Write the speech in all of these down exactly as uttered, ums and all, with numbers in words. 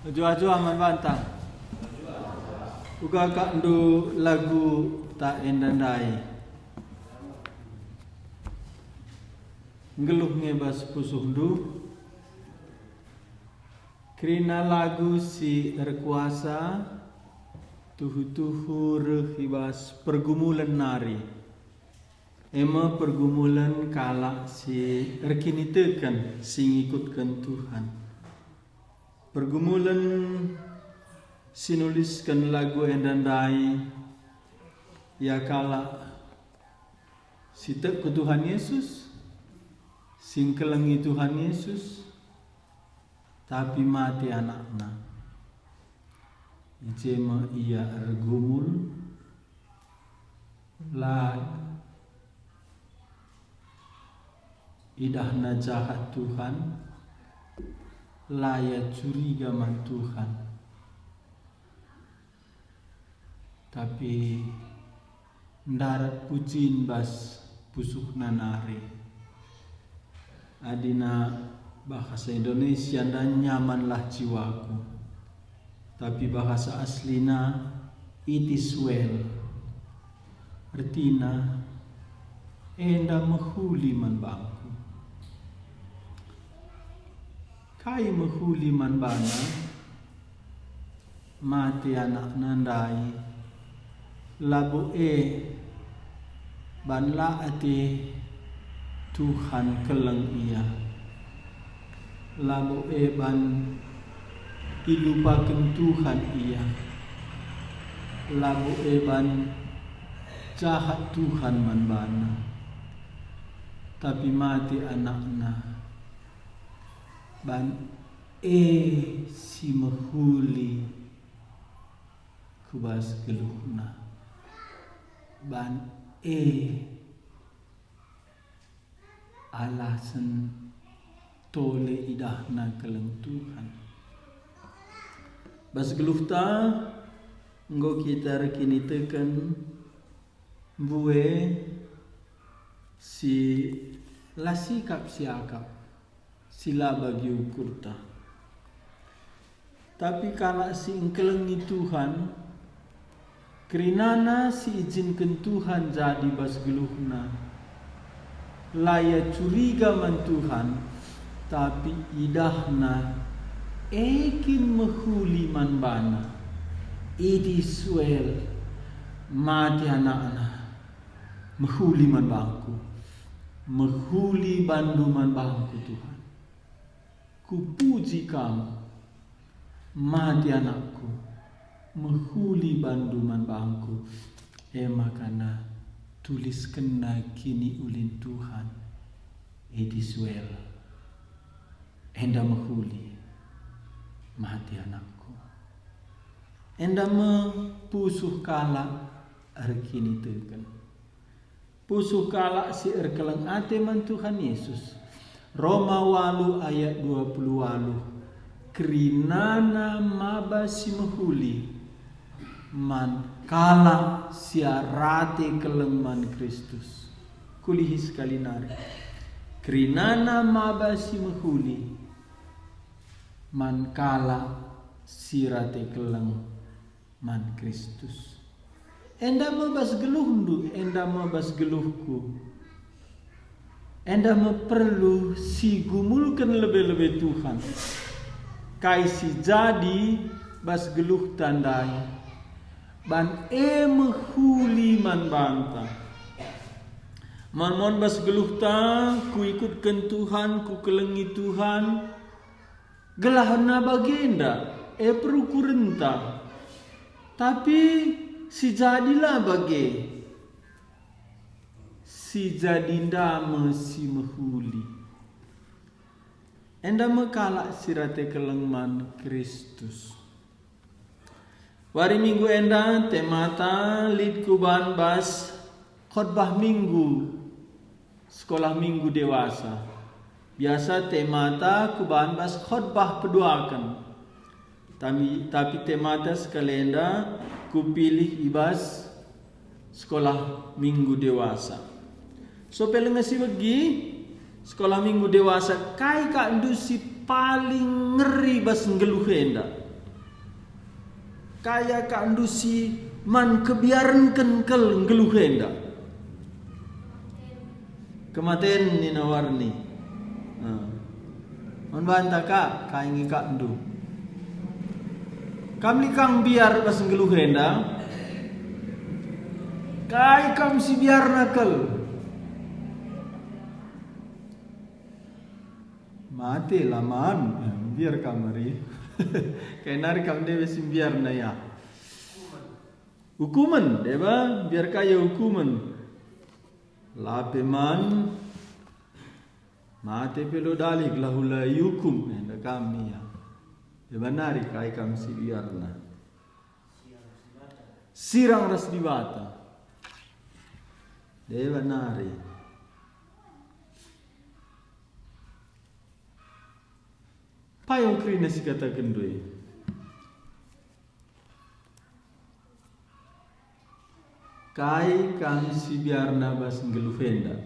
Mejuah-juah man banta. Uga kak ndu lagu ta enda ndai. Nggeluh nge bas pusuhndu. Kerina lagu si erkuasa, tuhu-tuhu reh i bas pergumulen nari. E me pergumulen kalak si erkiniteken, si ngikutken Tuhan. Pergumulen si nulisken lagu enda ndai, ia kalak si tek ku Tuhan Yesus, si ngkelengi Tuhan Yesus, tapi mate anakna. I je me ia ergumul, la idahna jahat Tuhan, la ia curiga man Tuhan. Tapi ndarat pucin bas pusuhna nari. Adina bahasa Indonesia nda nyamanlah jiwaku. Tapi bahasa aslina, "It is well." Ertina, enda mehuli man bangku. Kai mehuli man bana? Mate anakna ndai, labo e ban la ate Tuhan keleng ia, labo e ban ilupaken Tuhan ia, labo e ban jahat Tuhan man bana, tapi mate anakna, ban e si mehuli ku bas geluhna, ban e alasen tole idahna keleng Tuhan. Bas geluhta enggo kita erkiniteken mbue si la sikap siakap, si la bagi ukurta. Tapi kalak si engkelengi Tuhan, kerinana si ijinken Tuhan jadi bas geluhna, la ia curiga man Tuhan, tapi idahna e kin mehuli man bana. It is well, mate anakna, mehuli man bangku, mehuli bandu man bangku, Tuhan. Kupuji Kam, mate anakku, mehuli bandu man bangku. E makana tuliskenna kiniulin Tuhan, "It is well." Enda mehuli, mate anakku. Enda me pusuh kalak erkiniteken. Pusuh kalak si erkeleng ate man Tuhan Yesus. Roma walu ayat dua puluh walu, kerinana maba si mehuli man kalak si erate keleng man Kristus. Kulihi sekali nari. Kerinana maba si mehuli man kalak si erate keleng man Kristus. Enda me bas geluhndu, enda me bas geluhku. Enda me perlu si gumulken lebe-lebe Tuhan. Kai si jadi bas geluhta ndai, ban e mehuli man banta. Mon-mon bas geluhta, kuikutken Tuhan, kukelengi Tuhan, gelah enda bagenda, e perukurenta. Tapi si jadilah bage, si jadi enda me si mehuli. Enda me kalak si erate keleng man Kristus. Wari Minggu enda temata lit kuban bas khotbah Minggu, sekolah Minggu dewasa. Biasa temata kuban bas khotbah peduaken. Tapi, tapi temata sekali enda kupilih i bas sekolah Minggu dewasa. So pe langa si begi, sekolah Minggu dewasa, kai kak ndu si paling ngeri bas nggeluh enda? Kai akapndu si man kebiarenken kal nggeluh enda? Kematen nina Warni. Nah. Man banta ka, kai nge akapndu? Kam lit kang mbiar bas nggeluh enda? Kai kam si mbiarna kal? Mate la man, eh, mbiar kam ari. Kai nari kam debe si mbiarna ya. Ukumen, deba, mbiar ka ia ukumen. La pe man, mate pe lo dali gelah ula iukum, enda kam ia. Deba nari kai kam si mbiarna. Sirang ras Dibata. Deba nari. Payo kerina si kataken ndai. Kai kam si mbiarna bas nggeluh enda?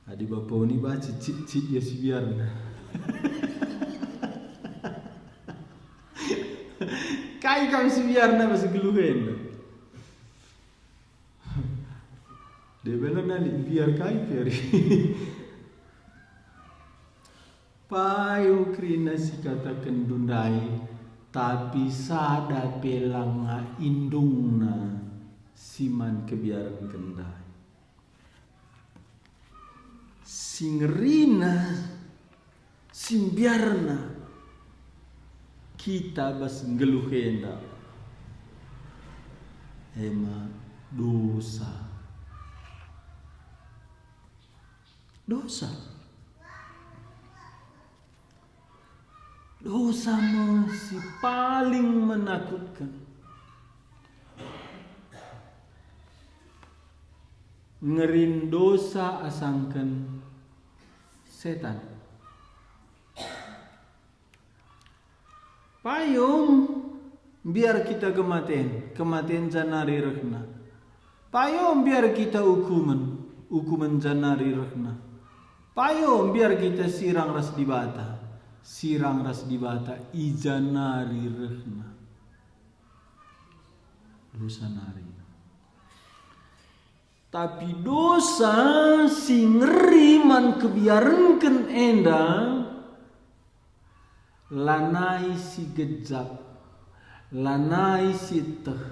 Adi bapa uni baci cit-cit ia si mbiarna. Kai kam si mbiarna bas nggeluh enda? Deba nari mbiar kai pe ari. Payo kerina si kataken ndai, tapi sada pe langa indungna si man kebiarenken ndai. Si ngerina, si mbiarna kita bas nggeluh enda, ema dosa. Dosa. Dosa me si paling menakutken. Ngerin dosa asangken setan. Payo mbiar kita kematen, kematen janari rehna. Payo mbiar kita ukumen, ukumen janari rehna. Payo mbiar kita sirang ras Dibata, sirang ras Dibata i janari rehna. Dosa nari. Tapi dosa si ngeri man kebiarenken enda, lanai si gejap, lanai sieteh,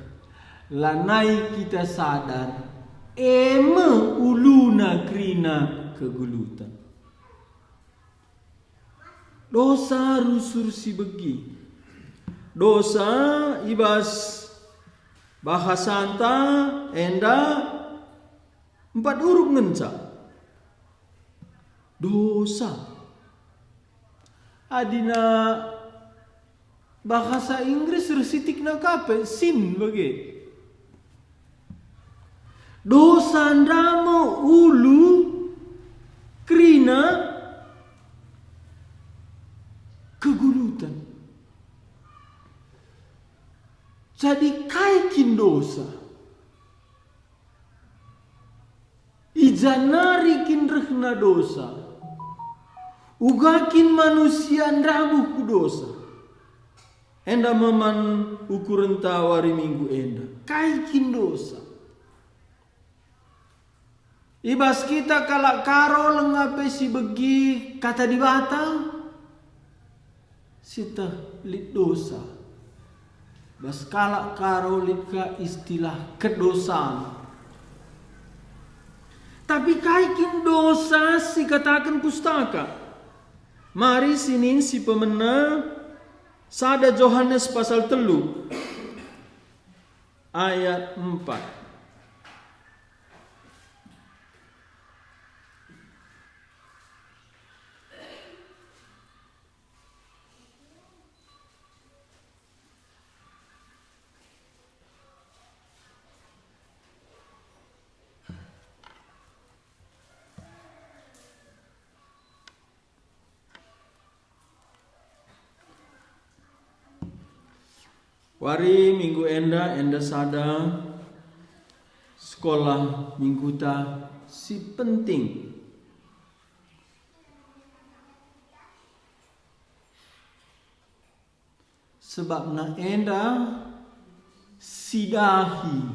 lanai kita sadar, e me uluna kerina keguluten. Dosa rusur si begi. Dosa i bas bahasanta enda empat huruf ngenca. Dosa. Adina bahasa Inggris reh sitikna ka pe sin bage. Dosa ndai me ulu kerina keguluten. Jadi kai kin dosa? I janari kin rehna dosa? Uga kin manusia ndabuh ku dosa? Enda me man ukurenta wari Minggu enda. Kai kin dosa? I bas kita kalak Karo langa pe si begi Kata Dibata, sieteh lit dosa. Bas kalak Karo lit ka istilah kedosan. Tapi kai kin dosa si kataken Pustaka? Mari sinin si pemena sada Johanes pasal telu ayat empat. Wari Minggu enda, enda sada sekolah Mingguta si penting. Sebabna enda sidahi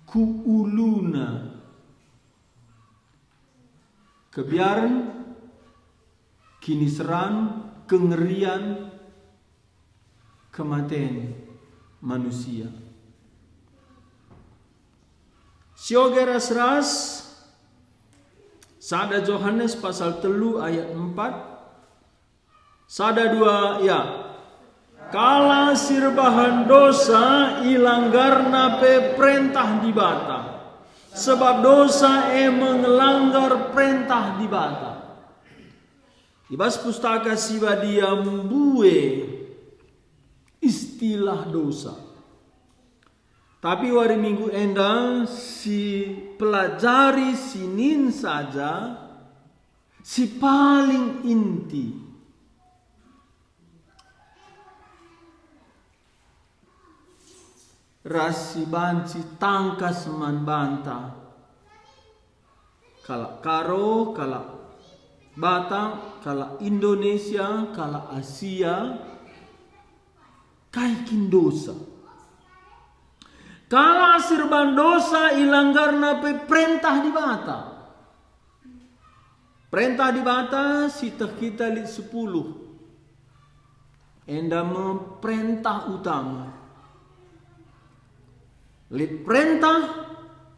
ku uluna kebiaren, kiniseran, kengerian, kematen manusia. Sioge ras-ras sada Johanes pasal telu ayat empat, sada dua, ya. Kalak si erbahan dosa ilanggarna pe perentah Dibata, sebab dosa e me ngelanggar perentah Dibata. I bas Pustaka Si Badia mbue istilah dosa. Tapi wari Minggu enda sipelajari sinin saja si paling inti. Ras si banci tangkas man banta. Kalak Karo, kalak Batak, kalak Indonesia, kalak Asia, kai kin dosa? Kalak si erbahan dosa ilanggarna pe perentah Dibata. Perentah Dibata si teh kita lit sepuluh. Enda me perentah utama. Lit perentah,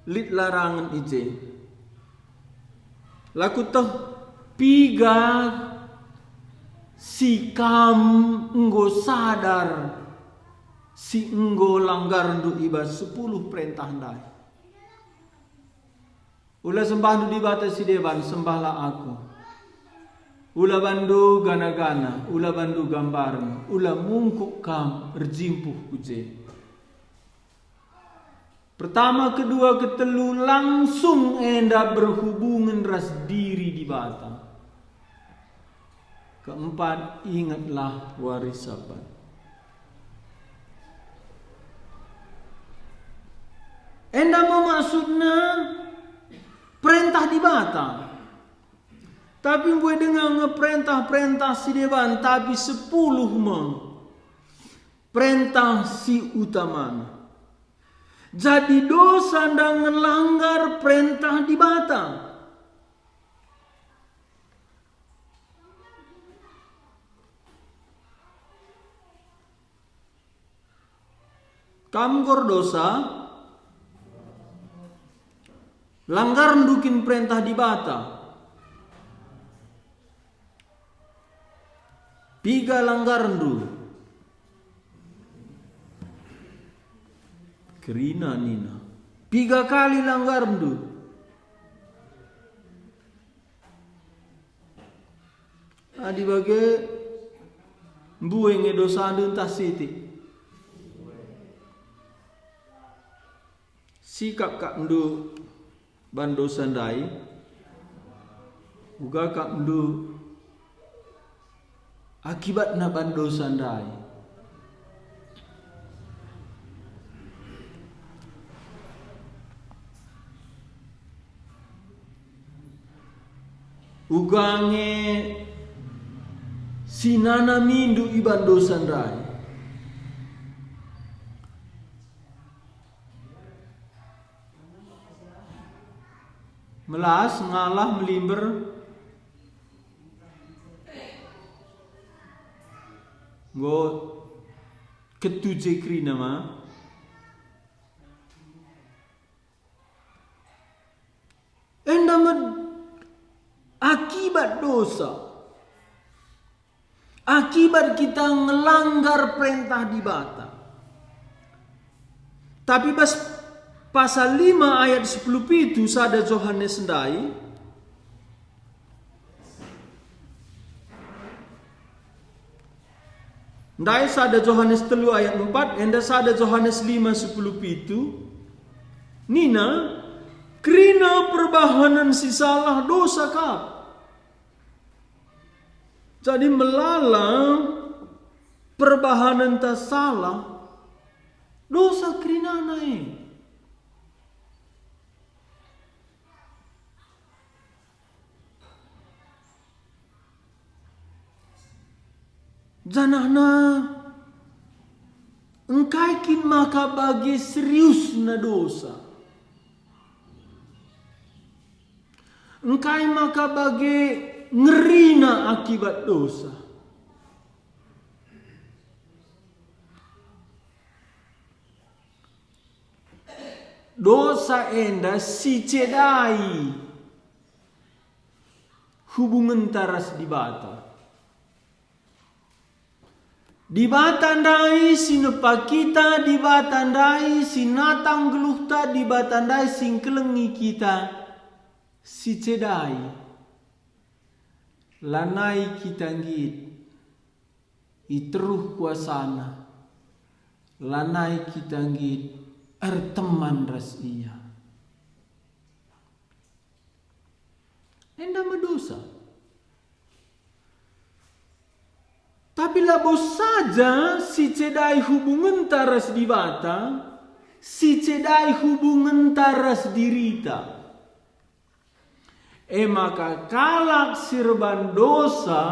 lit larangen i je. La kueteh piga si kam enggo sadar si enggo langgarndu i bas sepuluh perentah ndai. Ula sembahndu dibata si deban, sembahlah aku. Ula bandu gana-gana, ula bandu gambaren, ula mungkuk kam erjimpuh ku je. Pertama, kedua, ketelu, langsung enda berhubungen ras diri Dibata. Keempat, ingetlah wari Sabat. Enda me maksudna perentah Dibata. Tapi mbue denga nge perentah-perentah si deban, tapi sepuluh me perentah si utamana. Jadi dosa enda ngelanggar perentah Dibata. Kam enggo erdosa, langgarndu kin perentah Dibata? Piga langgarndu? Kerina nina, piga kali langgarndu? Adi bage, mbue nge dosandu ntah sitik. Sikap kap ndu ban dosa ndai, uga kap ndu akibatna ban dosa ndai. Uga nge sinanamindu i ban dosa ndai. Melas, ngalah, melimber, enggo ketu je kerina ma. Enda me akibat dosa. Akibat kita ngelanggar perentah Dibata. Tapi bas pasal lima ayat sepuluh pitu sada Johanes ndai, ndai sada Johanes telu ayat empat, enda sada Johanes lima sepuluh pitu, nina, kerina perbahanen si salah dosa kap. Jadi melala perbahanenta salah, dosa kerinana e. Janahna engkai kin maka bage seriusna dosa? Engkai maka bage ngerina akibat dosa? Dosa enda si cedai hubungenta ras Dibata. Dibata ndai si nepa kita, Dibata ndai si natang geluhta, Dibata ndai si ngkelengi kita, si cedai. Lanai kita nggit i teruh kuasaNa, lanai kita nggit erteman ras Ia. Enda me dosa. Tapi labo saja si cedai hubungenta ras Dibata, si cedai hubungenta ras dirita. E maka kalak si erban dosa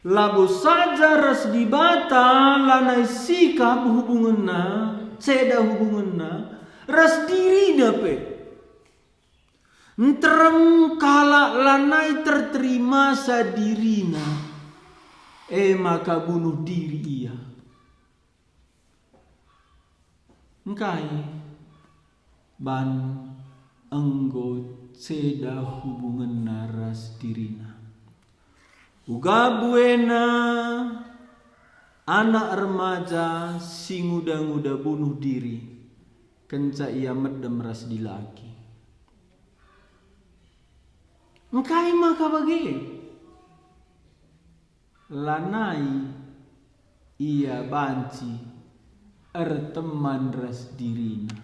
labo saja ras Dibata lanai sikap hubungenna, ceda hubungenna, ras dirina pe. Nterem kalak lanai terterimasa dirina, e maka bunuh diri ia. Engkai? Ban enggo ceda hubungenna ras dirina. Uga buena anak remaja si nguda-nguda bunuh diri kenca ia medem ras dilaki. Engkai maka bage? Lanai ia banci erteman ras dirina.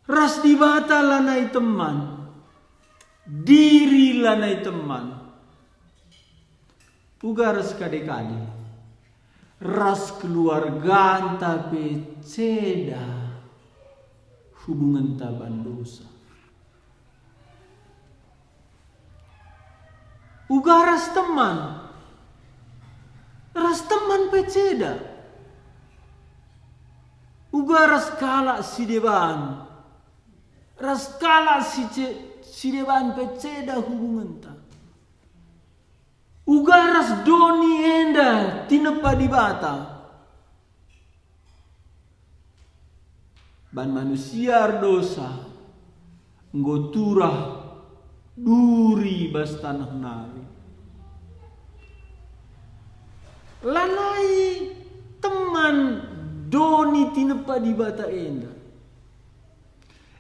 Ras Dibata lanai teman, diri lanai teman. Uga ras kade-kade, ras keluarganta pe ceda hubungenta ban dosa. Uga ras teman, ras teman pe ceda. Uga ras kalak si deban, ras kalak si ce-, si deban pe ceda hubungenta. Uga ras doni enda tinepa Dibata. Ban manusia erdosa enggo turah duri bas taneh nari. Lanai teman doni tinepa Dibata enda.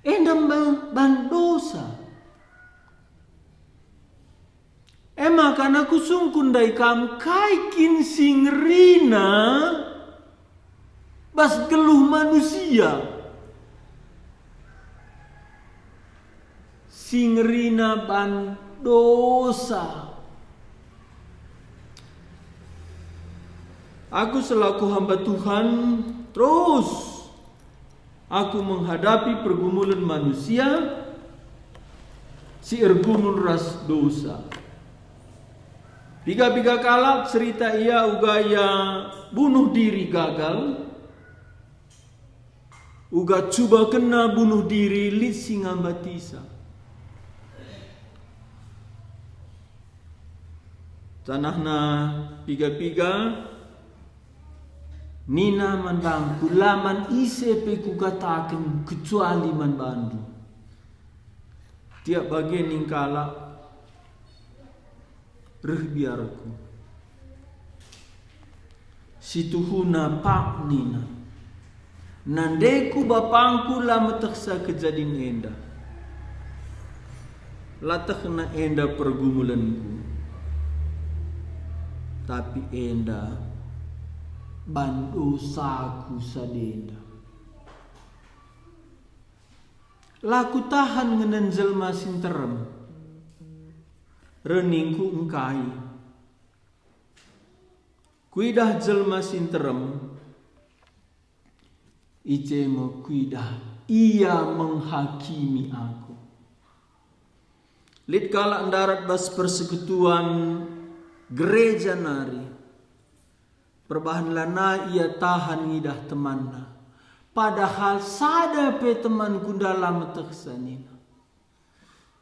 Enda mba-, ban dosa. E maka na kusungkun ndai kam, kai kin si ngerina bas geluh manusia? Si ngerina ban dosa. Aku selaku hamba Tuhan terus aku menghadapi pergumulan manusia si ergumul ras dosa. Piga-piga kalak cerita ia uga ia bunuh diri gagal, uga cubakenna bunuh diri lit si ngambatisa. Janahna piga-piga nina man bangku, "La man ise pe kukataken kecuali man bandu." Tiap bage ning kalak reh biarku. Situhuna pak nina, "Nandeku bapangku la metehsa kejadin enda. La tehna enda pergumulenku, tapi enda ban dosaku sadenda." La kutahan ngenen jelma si nterem. Reningku engkai. Kuidah jelma si nterem, i je me kuidah ia menghakimi aku. Lit kalak ndarat bas persekutuan gereja nari, perbahan lanai ia tahan ngidah temanna, padahal sada pe temanku ndai la metehsa nina.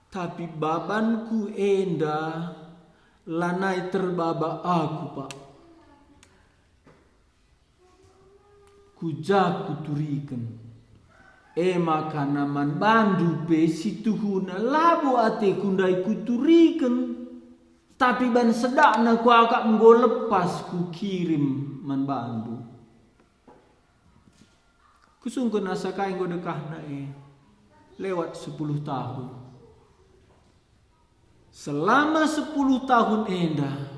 Tapi babanku enda lanai terbaba aku, Pak. Ku ja kuturiken. E maka man bandu pe si tuhuna labo ateku ndai kuturiken, tapi ban sedakna kuakap enggo lepas kukirim man bandu. Kusungkun asa kai enggo dekahna e. Lewat sepuluh tahun. Selama sepuluh tahun enda,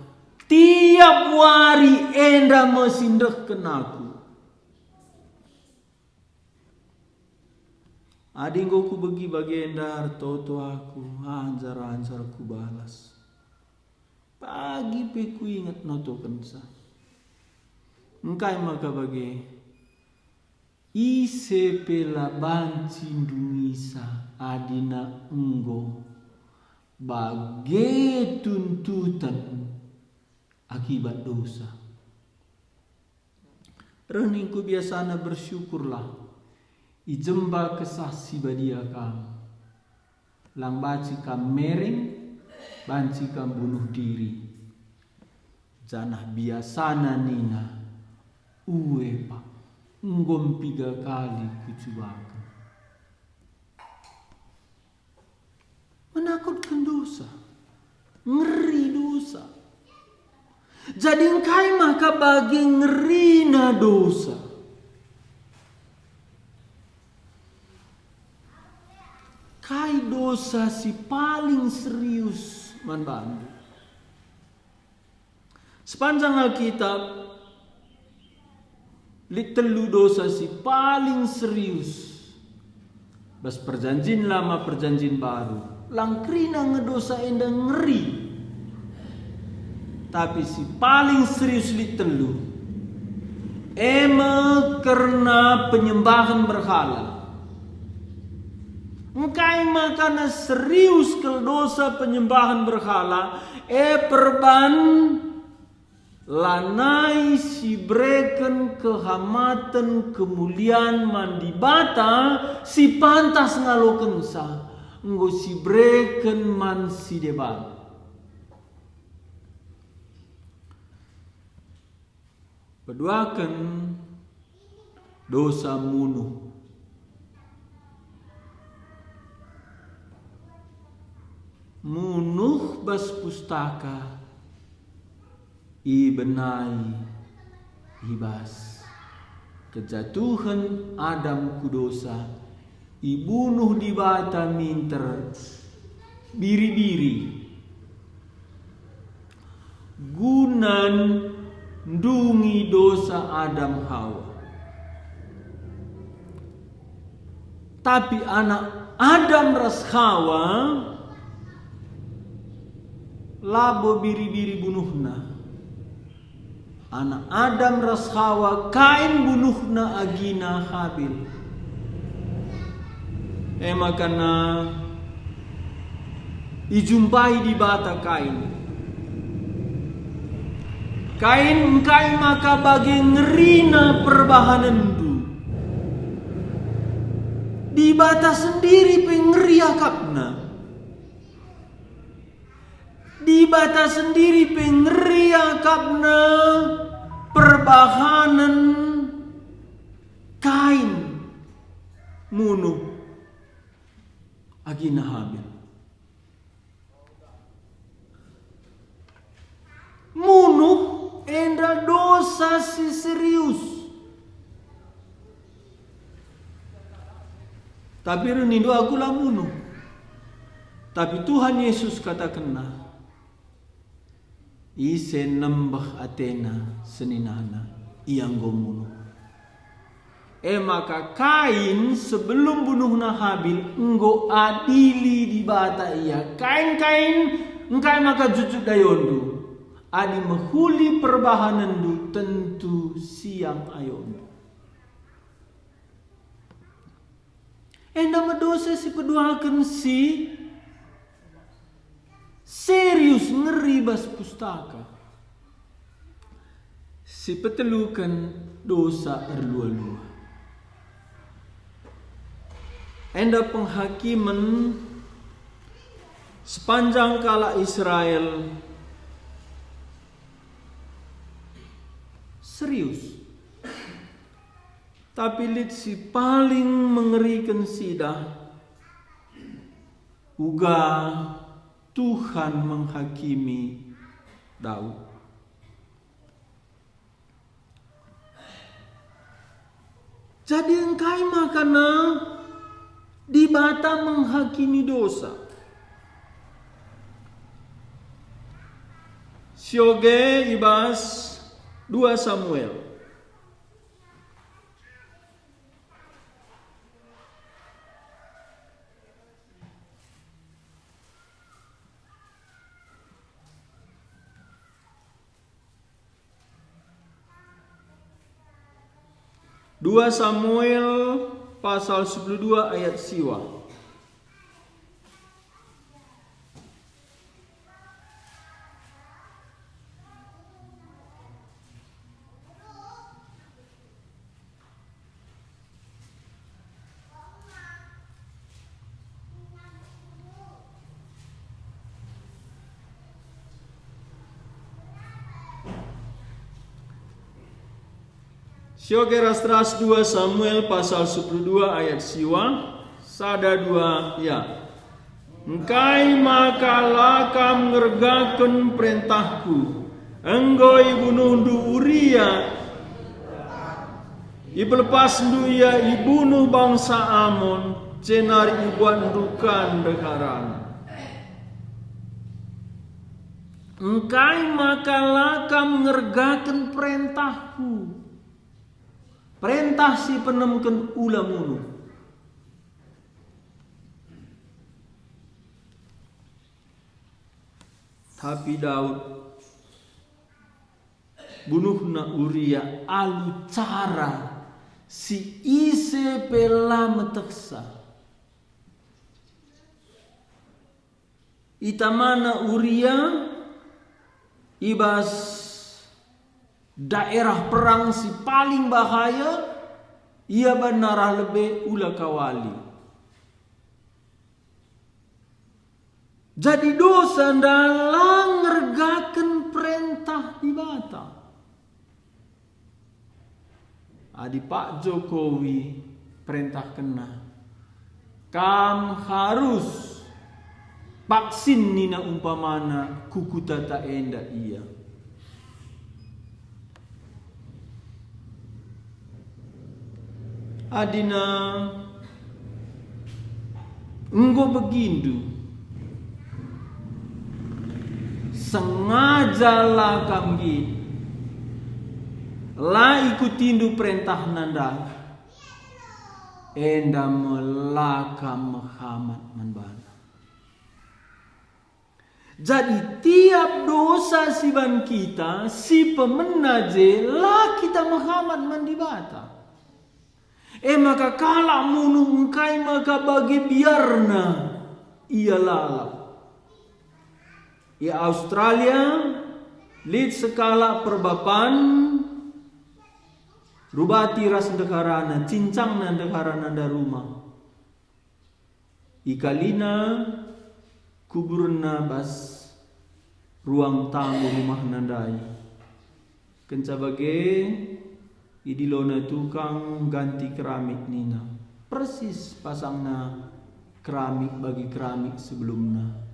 tiap wari enda me si ndehken aku. Adi enggo kubegi bagenda, ertoto aku, anjar-anjar kubalas. Pagi pe kuinget notokenca. Engkai maka bage? Ise pe la banci ndungisa adina enggo bage tuntuten akibat dosa. Reh ningku biasana, bersyukurlah, i jemba Kesah Si Badia kam. Lang banci kam mereng, banci kam bunuh diri. Janah biasana nina, "Ue, Pak, enggo mpiga kali kucubaken." Menakutken dosa, ngeri dosa. Jadi engkai maka bage ngerina dosa? Kai dosa si paling serius man bandu? Sepanjang Alkitab, lit telu dosa si paling serius. Bas Perjanjin Lama, Perjanjin Baru, lang kerina nge dosa enda ngeri. Tapi si paling serius lit telu, e me kerna penyembahen berhala. Engkai makana serius kal dosa penyembahen berhala, e perban lanai sibereken kehamaten kemulian man Dibata si pantas ngalokenca, enggo sibereken man si deban. Peduaken dosa munuh. Munuh bas Pustaka ibenai i bas kejatuhen Adam ku dosa, ibunuh Dibata minter biri-biri guna ndungi dosa Adam Hawa. Tapi anak Adam ras Hawa labo biri-biri bunuhna. Anak Adam ras Hawa, Kain bunuhna agina Habil. E makana ijumpai Dibata Kain. "Kain, engkai maka bage ngerina perbahanenndu? Dibata sendiri pe ngeri akapna." Dibata sendiri pe ngeri akapna perbahanen Kain munuh agina Habil. Munuh enda dosa si serius. Tapi nindu, "Aku la munuh." Tapi Tuhan Yesus katakenna, "Ise nembeh atena seninana, ia enggo munuh." E maka Kain sebelum bunuhna Habil enggo adili Dibata ia. "Kain, Kain, engkai maka jujuk dayondu? Adi mehuli perbahanenndu, tentu siang ayondu." Enda me dosa si peduaken si serius ngeri bas pustaka. Si peteluken, dosa erlua-lua. Enda penghakimen sepanjang kalak Israel serius. Tapi lit si paling mengeriken sidah, uga Tuhan menghakimi Daud. Jadi engkai makana Dibata menghakimi dosa? Sioge i bas dua Samuel. Dua Samuel pasal sepuluh dua ayat siwa. Sioge ras-ras dua Samuel pasal sepuluh dua ayat siwa, sada dua, ya. Engkai maka la kam ngergaken perentahku? Enggo ibunuhndu Uria, ipelepasndu ia ibunuh bangsa Amon, jenari ibuatndu ka ndeharana. Engkai maka la kam ngergaken perentahku? Perentah si penemken ula munuh. Tapi Daud bunuhna Uria alu cara si ise pe la metehsa. Itamana Uria i bas daerah perang si paling bahaya, ia banna arah lebe ula kawali. Jadi dosa enda la ngergaken perentah Dibata. Adi Pak Jokowi perentahkenna, kam harus vaksin nina umpamana ku kuta ta enda ia. Adina enggo begindu, sengaja la kam nggit, la ikutindu perentahna ndai, enda me la kam mehamat man bana. Jadi, tiap dosa si ban kita, si pemena je, la kita mehamat man Dibata. E maka kalak munuh engkai maka bage biarna ia lalap. I Australia, lit sekalak perbapan, rubati ras ndeharana, cincangna ndeharana nda rumah. Ikalina kuburna bas ruang tamu rumahna ndai. Kenca bage, idilona tukang ganti keramik nina, "Persis pasangna keramik bagi keramik sebelumna."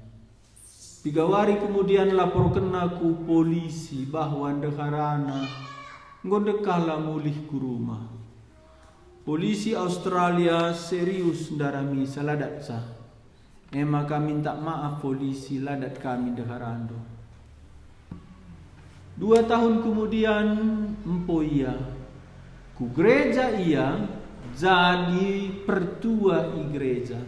Piga wari kemudian laporkenna ku polisi bahwa ndeharana enggo ndekah la mulih ku rumah. Polisi Australia serius ndaramisa, la datca. E maka minta maaf polisi, la dat kami ndeharandu. Dua tahun kemudian empo ia. Ku gereja ia jadi pertua i gereja.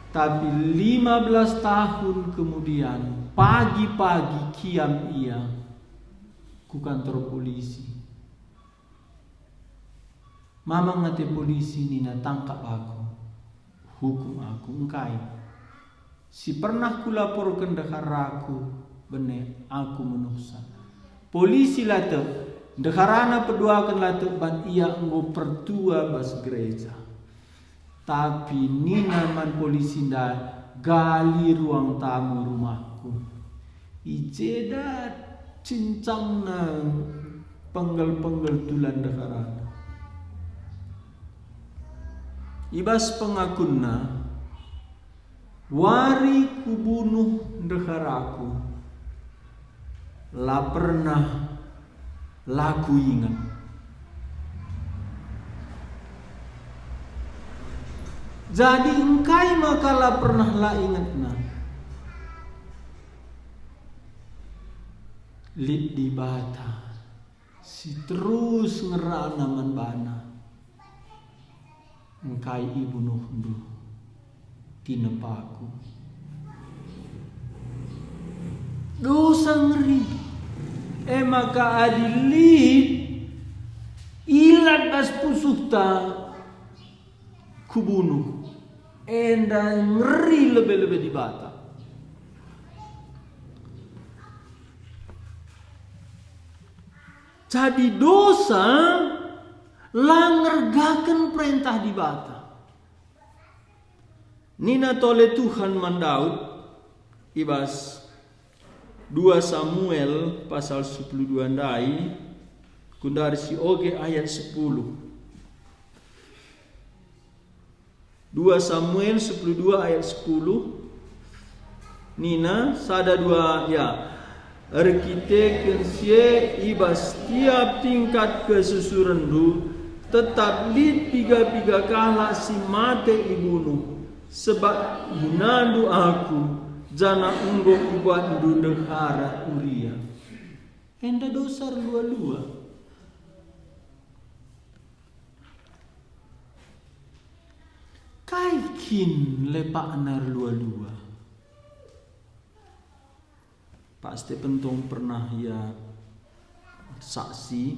Tapi lima belas tahun kemudian, pagi-pagi kiam ia ku kantor polisi. Mamang ate polisi nina, "Tangkap aku, hukum aku." Engkai? Si pernah kulaporken ndeharaku, bene aku munuhsa. Polisi la tek, ndeharana peduaken la tek ban ia enggo pertua bas gereja. Tapi nina man polisi ndai, "Gali ruang tamu rumahku." I jeda cincangna penggel-penggel tulan ndeharana. I bas pengakunna, "Wari kubunuh ndeharaku, la pernah la kuinget." Jadi engkai maka la pernah la ingetna? Lit Dibata si terus ngerana man bana. Engkai ibunuhndu tinepaku? Dosa ngeri. E maka adi lit ilat bas pusuhta, "Kubunuh," enda ngeri lebe-lebe Dibata. Jadi dosa la ngergaken perentah Dibata. Nina tole Tuhan man Daud i bas dua Samuel pasal sepuluh dua ndai, kundari si oge ayat sepuluh. Dua Samuel sepuluh dua ayat sepuluh, nina, sada dua, ya. Erkiteken si e, i bas tiap tingkat kesusurenndu, tetap lit piga-piga kalak si mate ibunuh, sebab ihinandu Aku, janah enggo ibuatndu ndehara Uria. Enda dosa erlua-lua. Kai kin lepakna erlua-lua? Pak Stephen tong pernah ia saksi,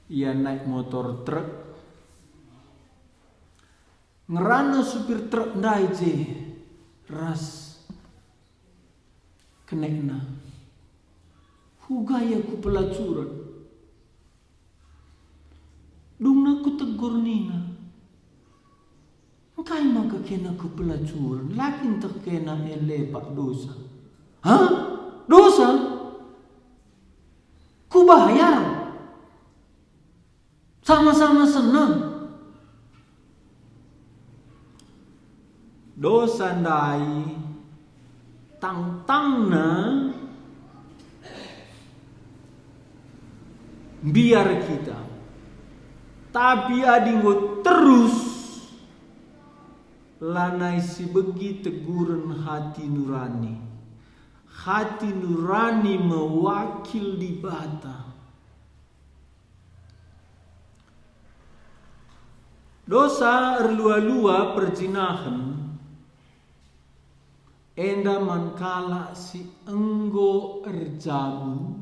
ia naik motor truk. Ngerana supir truk ndai je ras kenekna. Huga ia ku pelacuren. Dungna kutegur nina, "Engkai maka kena ku pelacuren? La kin teh kena e lepak dosa?" "Hah? Dosa? Kubayar. Sama-sama senang." Dosa ndai tangtangna mbiar kita. Tapi adi enggo terus, lanai sibegi teguren hati nurani. Hati nurani mewakil Dibata. Dosa erlua-lua perjinahen enda man kalak si enggo erjabu,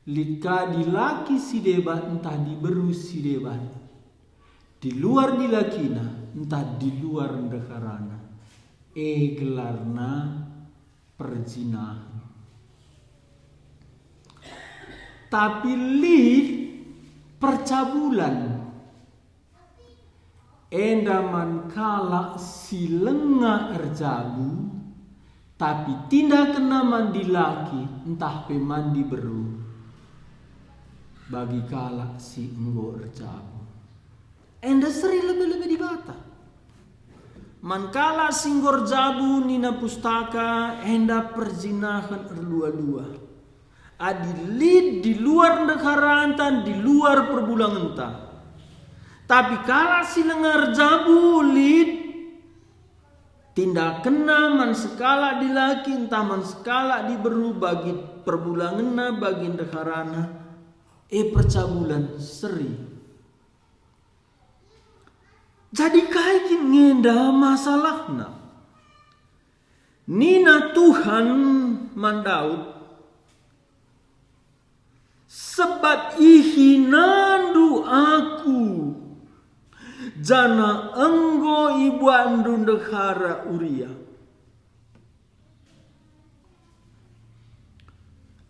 lit ka dilaki si deban ntah diberu si deban, di luar dilakina ntah di luar ndeharana, e gelarna perjinahen. Tapi lit percabulan, enda man kalak si langa erjabu, tapi tindakenna man dilaki ntah pe man diberu bagi kalak si enggo erjabu. Enda seri lebe-lebe Dibata. Man kalak si enggo erjabu nina Pustaka, enda perjinahen erlua-lua. Adi lit di luar ndeharanta, di luar perbulangenta. Tapi kalak si langa erjabu lit tindakenna man sekalak dilaki ntah man sekalak diberu bagi perbulangenna, bagi ndeharana, e percabulan seri. Jadi kai kin ngenda masalahna? Nina Tuhan man Daud, "Sebab ihinandu Aku, janah enggo ibuatndu ndehara Uria.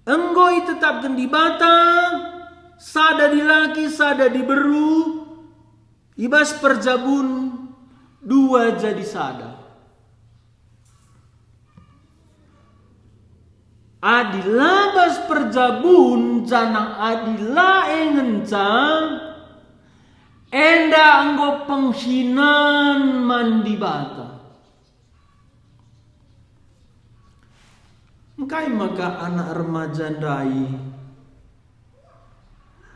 Enggo itetapken Dibata sada dilaki, sada diberu, i bas perjabun dua jadi sada. Adi la bas perjabun janah adi la e ngenca, enda enggo penghinan man Dibata. Engkai maka anak remaja ndai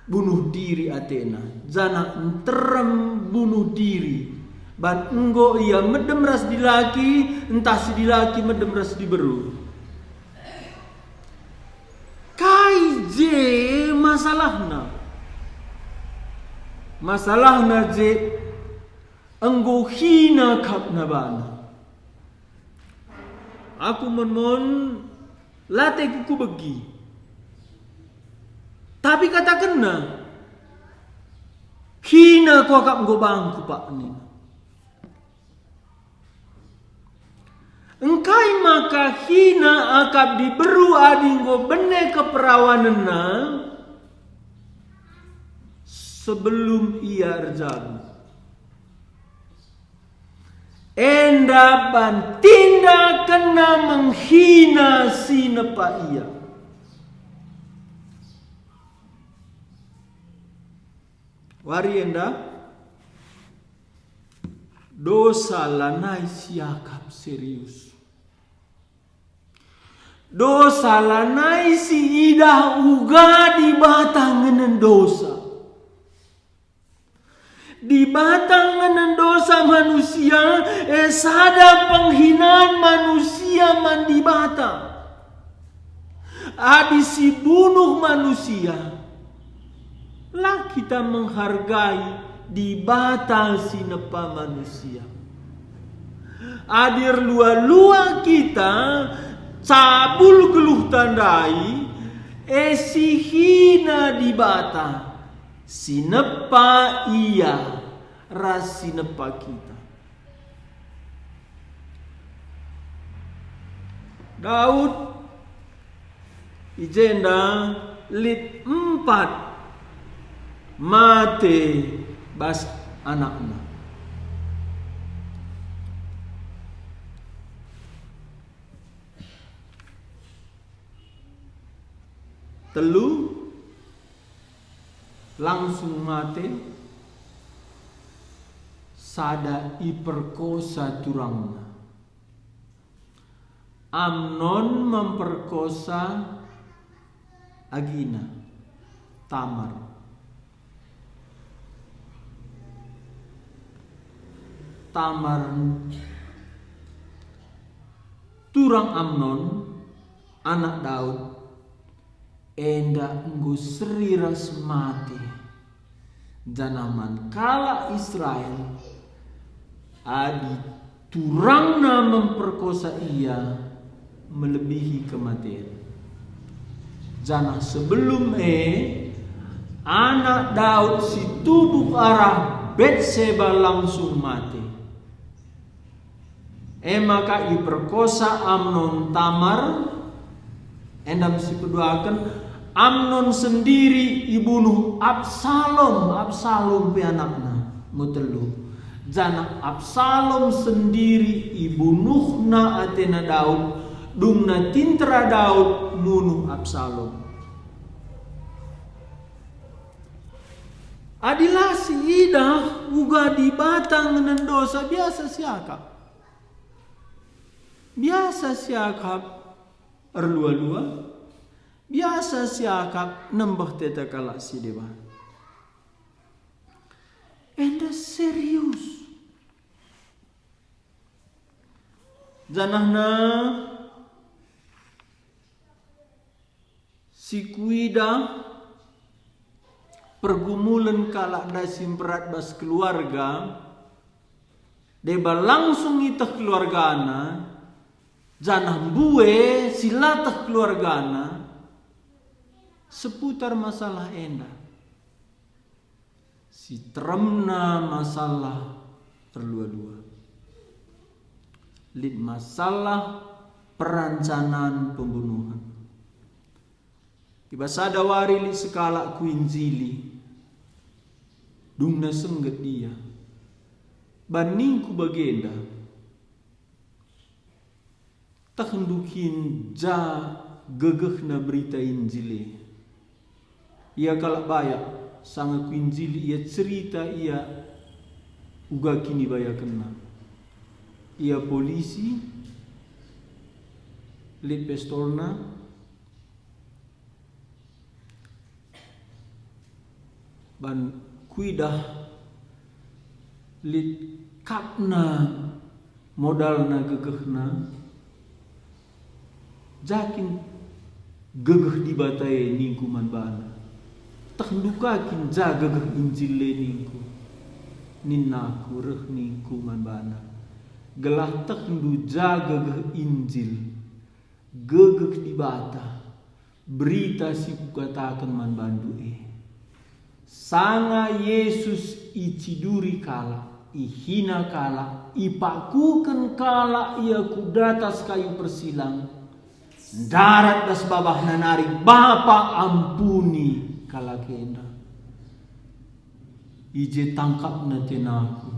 bunuh diri atena, janah nterem bunuh diri, ban enggo ia medem ras dilaki, ntah si dilaki medem ras diberu. Kai je masalahna? Masalahna je enggo hina kap na bana. Aku mon-mon la teku kubegi. Tapi katakenna, "Hina kuakap enggo bangku, Pak," nina. Engkai maka hina akap diberu adi enggo bene keperawanenna sebelum ia erjabu? Enda bantinda kena menghina si nepa ia. Wari enda, dosa lanai siakap serius. Dosa lanai siidah uga Dibata ngenen dosa. Dibata ngenen dosa manusia, e sada penghinaan manusia man Dibata. Adi sibunuh manusia, la kita menghargai Dibata si nepa manusia. Adi erlua-lua kita cabul geluhta ndai, e sihina Dibata. Si nepa Ia ras si nepa kita. Daud i jenda lit empat mate bas anakna. Telu langsung mate, sada iperkosa turangna. Amnon memperkosa agina, Tamar. Tamar, turang Amnon, anak Daud, enda enggo seri ras mate, janah man kalak Israel, adi turangna memperkosa ia, melebihi kematen. Janah sebelum e, anak Daud si tubuh arah Betseba langsung mate. E maka iperkosa Amnon Tamar, enda me si peduaken, Amnon sendiri ibunuh Absalom, Absalom pe anakna, enggo telu. Janah Absalom sendiri ibunuhna atena Daud, dungna tintera Daud munuh Absalom. Adi la siidah uga Dibata ngenen dosa, biasa siakap. Biasa siakap erlua-lua, biasa siakap nembeh teta kalak si deban. Enda serius. Janahna si kuidah pergumulen kalak ndai si mberat bas keluarga, deba langsung iteh keluargana, janah mbue si la teh keluargana seputar masalah enda. Si teremna masalah erlua-lua. Lit masalah perencanaan pembunuhen. I bas sada wari lit sekalak kuinjili. Dungna sengget ia. Ban ningku bagenda, "Tehndu kin ja gegehna berita Injil e?" Ia kalak bayak, sanga kuinjili ia cerita ia uga kinibayakenna. Ia polisi, lit pistolna, ban kuidah lit kapna modalna gegehna, "Ja kin gegeh Dibata e?" ningku man bana. "Tehndu ka kin ja gegeh Injil e?" ningku. Ninnaku, "Reh," ningku man bana, "gelah tehndu ja gegeh Injil, gegeh Dibata, berita si kukataken man bandu e. Sanga Yesus iciduri kalak, ihina kalak, ipakuken kalak ia ku datas kayu persilang, ndarat bas babahna nari, 'Bapa, ampuni kalak enda.'" I je tangkapna tenaku.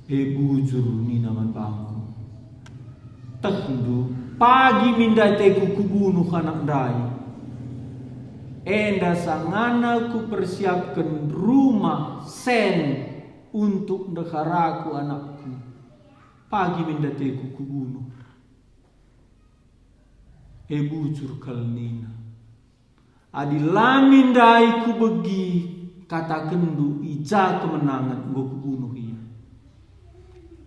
"E bujur," nina man bangku, "tehndu, pagi min ndai ateku kubunuh anak ndai. Enda sangana kupersiapken rumah sen untuk ndeharaku anakku. Pagi min ndai ateku kubunuh." "E bujur kal," nina. "Adi la min ndai kubegi katakenndu i ja kemenangen, enggo kubunuh ia."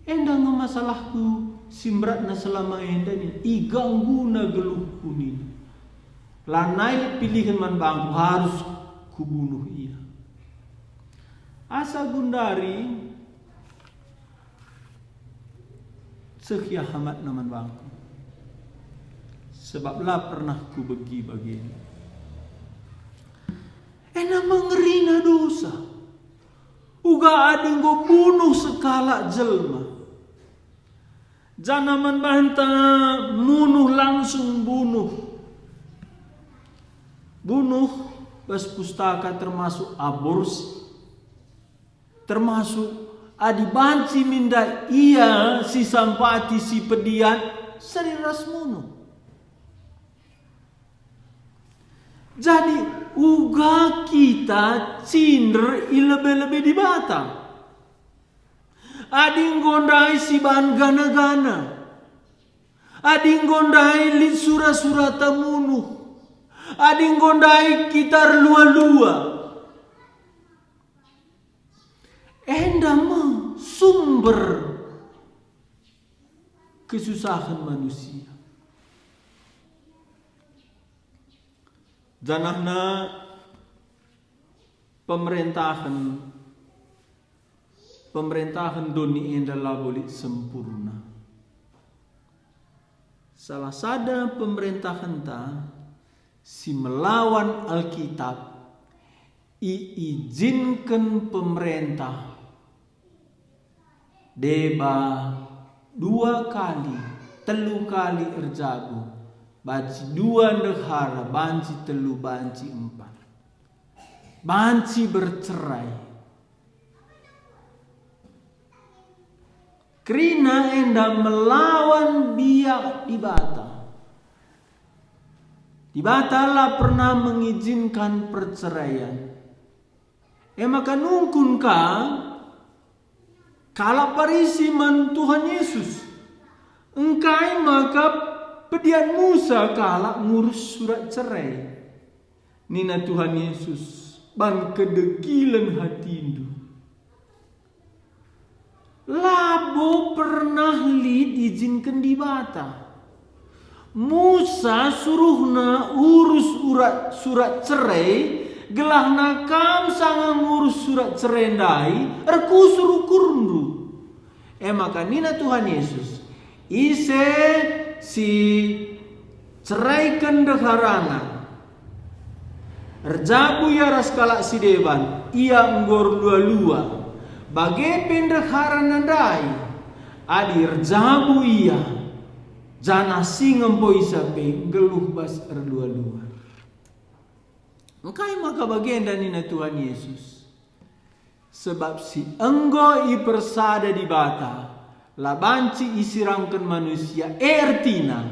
Enda nge masalahku si mberatna selama enda, nina, igangguna geluhku, nina. Lanai pilihen man bangku, harus kubunuh ia. Asa gundari, seh ia hamatna man bangku, sebab la pernah kubegi bagenda. Enda me ngerina dosa. Uga adi enggo bunuh sekalak jelma, janah man banta munuh, langsung bunuh. Bunuh bas pustaka termasuk aborsi. Termasuk adi banci min ndai ia si sampati, si pedian, seri ras munuh. Jadi, uga kita cinder i lebe-lebe Dibata. Adi enggo ndai siban gana-gana, adi enggo ndai lit sura-surata munuh, adi enggo ndai kita erlua-lua, enda me sumber kesusahen manusia. Janahna pemerentahen, pemerentahen doni enda labo lit sempurna. Salah sada pemerentahenta si melawan Alkitab iijinken pemerentah deba dua kali, telu kali erjabu, banci dua ndehara, banci telu, banci empat, banci bercerai. Kerina enda melawan biak Dibata. Dibata la pernah mengizinkan perceraian. E maka nungkun ka kalak Parisi man Tuhan Yesus, "Engkai maka pedian Musa kalak ngurus surat cerai?" Nina Tuhan Yesus, "Ban kedegilen hatindu. Labo pernah lit iijinken Dibata. Musa suruhna urus urat, surat cerai, gelahna kam sanga ngurus surat cerai ndai erkusur ukurndu." E maka nina Tuhan Yesus, "Ise si ceraiken ndeharana, Erjabu ia ras kalak si deban, ia enggo erlua-lua. Bage pe ndeharana ndai, adi erjabu ia, janah si ngempoisa pe nggeluh bas erlua-lua. Engkai maka bagenda nina Tuhan Yesus? Sebab si enggo ipersada Dibata, la banci isirangken manusia, e ertina,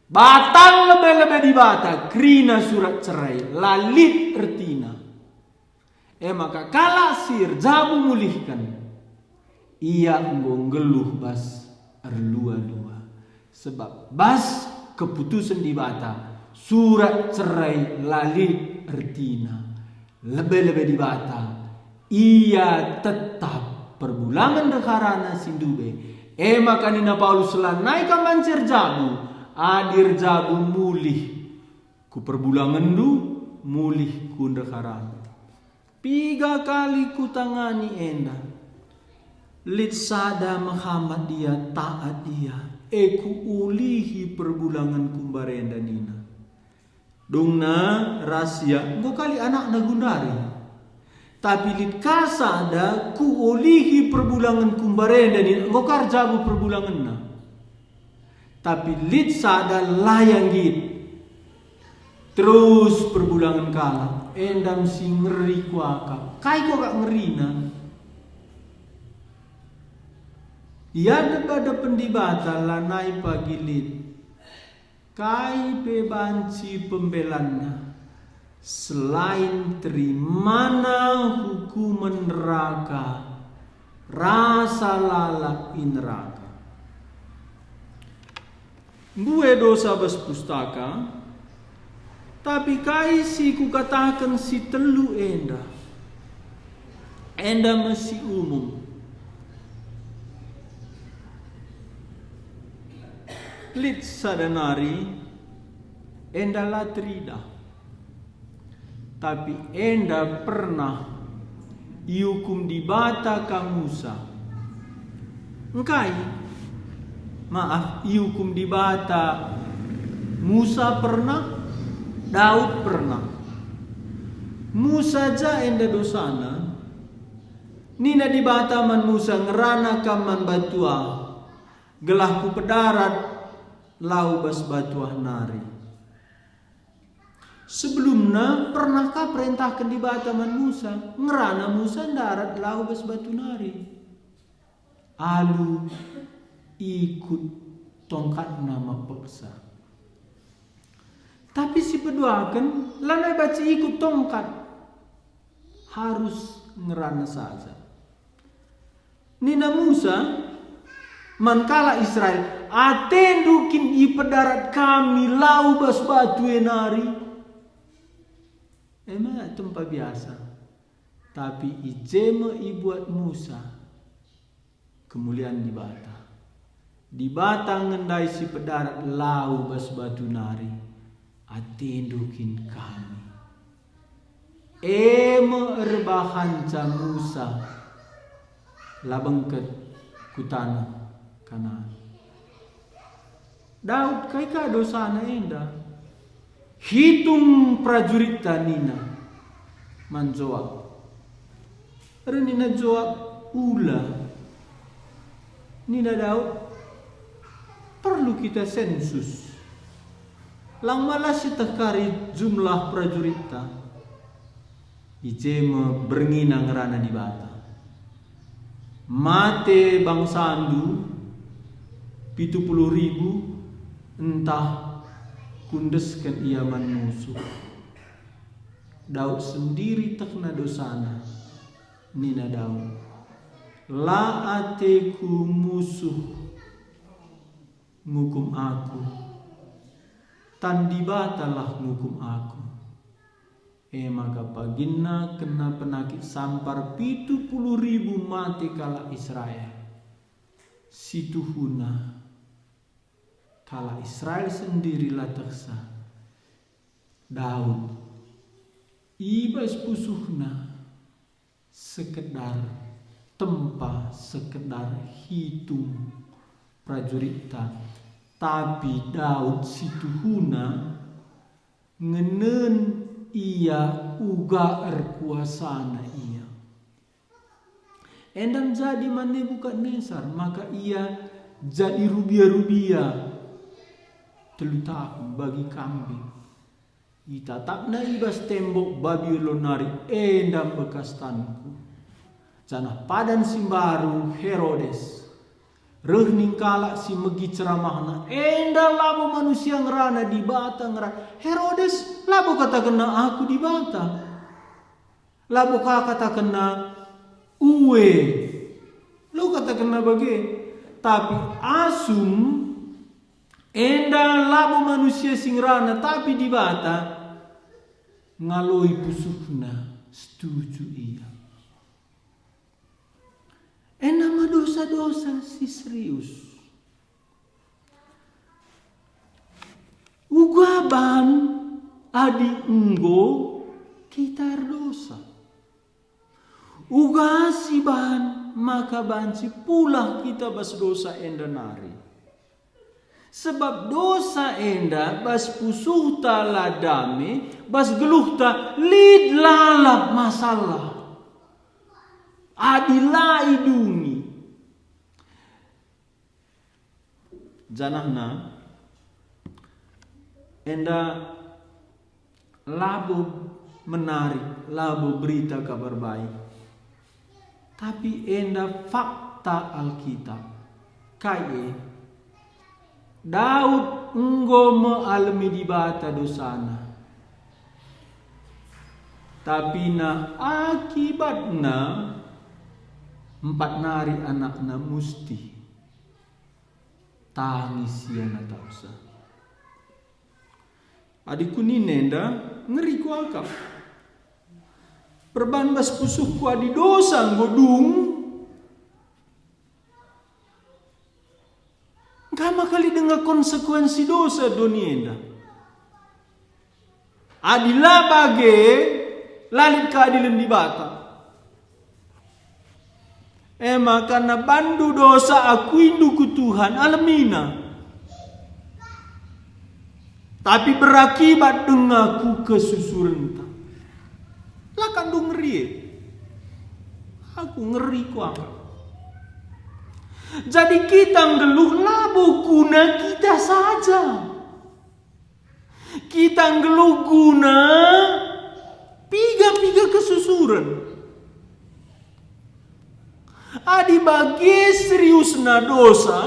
batang lebe-lebe Dibata, kerina surat cerai, la lit ertina. E maka kalak si erjabu mulihken, ia enggo nggeluh bas erlua-lua. Sebab bas keputusen Dibata, surat cerai la lit ertina. Lebe-lebe Dibata, ia tetap perbulangen ndeharana si ndube. E maka nina Paulus, lanai kam banci erjabu, adi erjabu mulih ku perbulangenndu, mulih ku ndeharandu. Piga kali kutangani enda. Lit sada mehamat ia, taat ia, e kuulihi perbulangenku mbarenda nina. Dungna ras ia enggo kali anakna gundari. Tapi lit ka sada kuulihi perbulangenku mbarenda nina, enggo ka erjabu perbulangenna. Tapi lit sada la ia nggit. Terus perbulangen kalak, enda me si ngeri kuakap. Kai kuakap ngerina? Ia deba-depen Dibata lanai pagi lit. Kai pe banci pembelanna, selain terimana hukumen neraka, rasa lalap i neraka. Mbue dosa bas pustaka, tapi kai si kukataken si telu enda, enda me si umum. Lit sada nari, enda la teridah. Tapi enda pernah iukum Dibata ka Musa. Engkai? Maaf, iukum Dibata Musa pernah, Daud pernah. Musa ja enda dosana. Nina Dibata man Musa, "Ngerana kam man batua, gelah kupedarat lau bas batua nari." Sebelumna pernah ka perentahken Dibata man Musa, ngerana Musa ndarat lau bas batu nari. Alu ikut tongkatna mepeksa. Tapi si peduaken lanai banci ikut tongkat, harus ngerana saja. Nina Musa man kalak Israel, "Atendu kin ipedarat kami lau bas batu e nari?" Ema tempa biasa, tapi i je me ibuat Musa kemulian Dibata. Dibata ngendai si pedarat lau bas batu nari, "Atendu kin kami?" E me erbahanca Musa la bengket ku taneh Kanaan. Daud kai ka dosana enda? Hitung prajuritta nina man Joab. Reh nina Joab, "Ula." Nina Daud, "Perlu kita sensus. Lang malas iteh kari jumlah prajuritta." I je me berngi ngerana Dibata. "Mate bangsandu pitu puluh ribu, ntah kuendesken ia man musuh." Daud sendiri tehna dosana. Nina Daud, "La ateku musuh ngukum aku, tan Dibatalah ngukum aku." E maka paginna kena penakit sampar pitu puluh ribu mate kalak Israel. Situhuna kalak Israel sendiri la tehsa. Daud i bas pusuhna sekedar tempa, sekedar hitung prajuritta, tapi Daud situhuna ngenen Ia uga erkuasana ia. Enda menjadi man Nebukadnesar, maka ia jadi rubia-rubia telu tahun bagi kambing. Itatapna i bas tembok Babylon nari enda bekas tanku. Janah padan si mbaru Herodes. Reh ning kalak si megi ceramahna, enda labo manusia ngerana, Dibata ngerana. Herodes labo katakenna, "Aku Dibata." Labo ka katakenna, "Ue." Lo katakenna bage. Tapi asum enda labo manusia si ngerana, tapi Dibata, ngaloi pusuhna, setuju ia. Enda me dosa-dosa si serius. Uga ban adi enggo kita erdosa. Uga si ban maka banci pulah kita bas dosa enda nari. Sebab dosa enda bas pusuhta la dame, bas geluhta lit lalap masalah. Adi la idungi. Janahna enda labo menarik, labo berita Kabar Baik. Tapi enda fakta Alkitab. Kai e? Daud enggo me alemi Dibata dosana. Tapi na akibatna empat nari anakna musti tangis ia natapsa. Adi kunin enda, ngeri kuakap. Perban bas pusuhku adi dosa enggo dung, engkai maka lit denga konsekuensi dosa doni enda? Adi la bage, la lit keadilen Dibata. E maka na bandu dosa akuindu ku Tuhan, alemina. Tapi berakibat denga ku kesusurenta. La ka ndu ngeri e. Aku ngeri kuakap. Jadi kita nggeluh labo guna kita saja. Kita nggeluh guna piga-piga kesusuren. Adi bage seriusna dosa,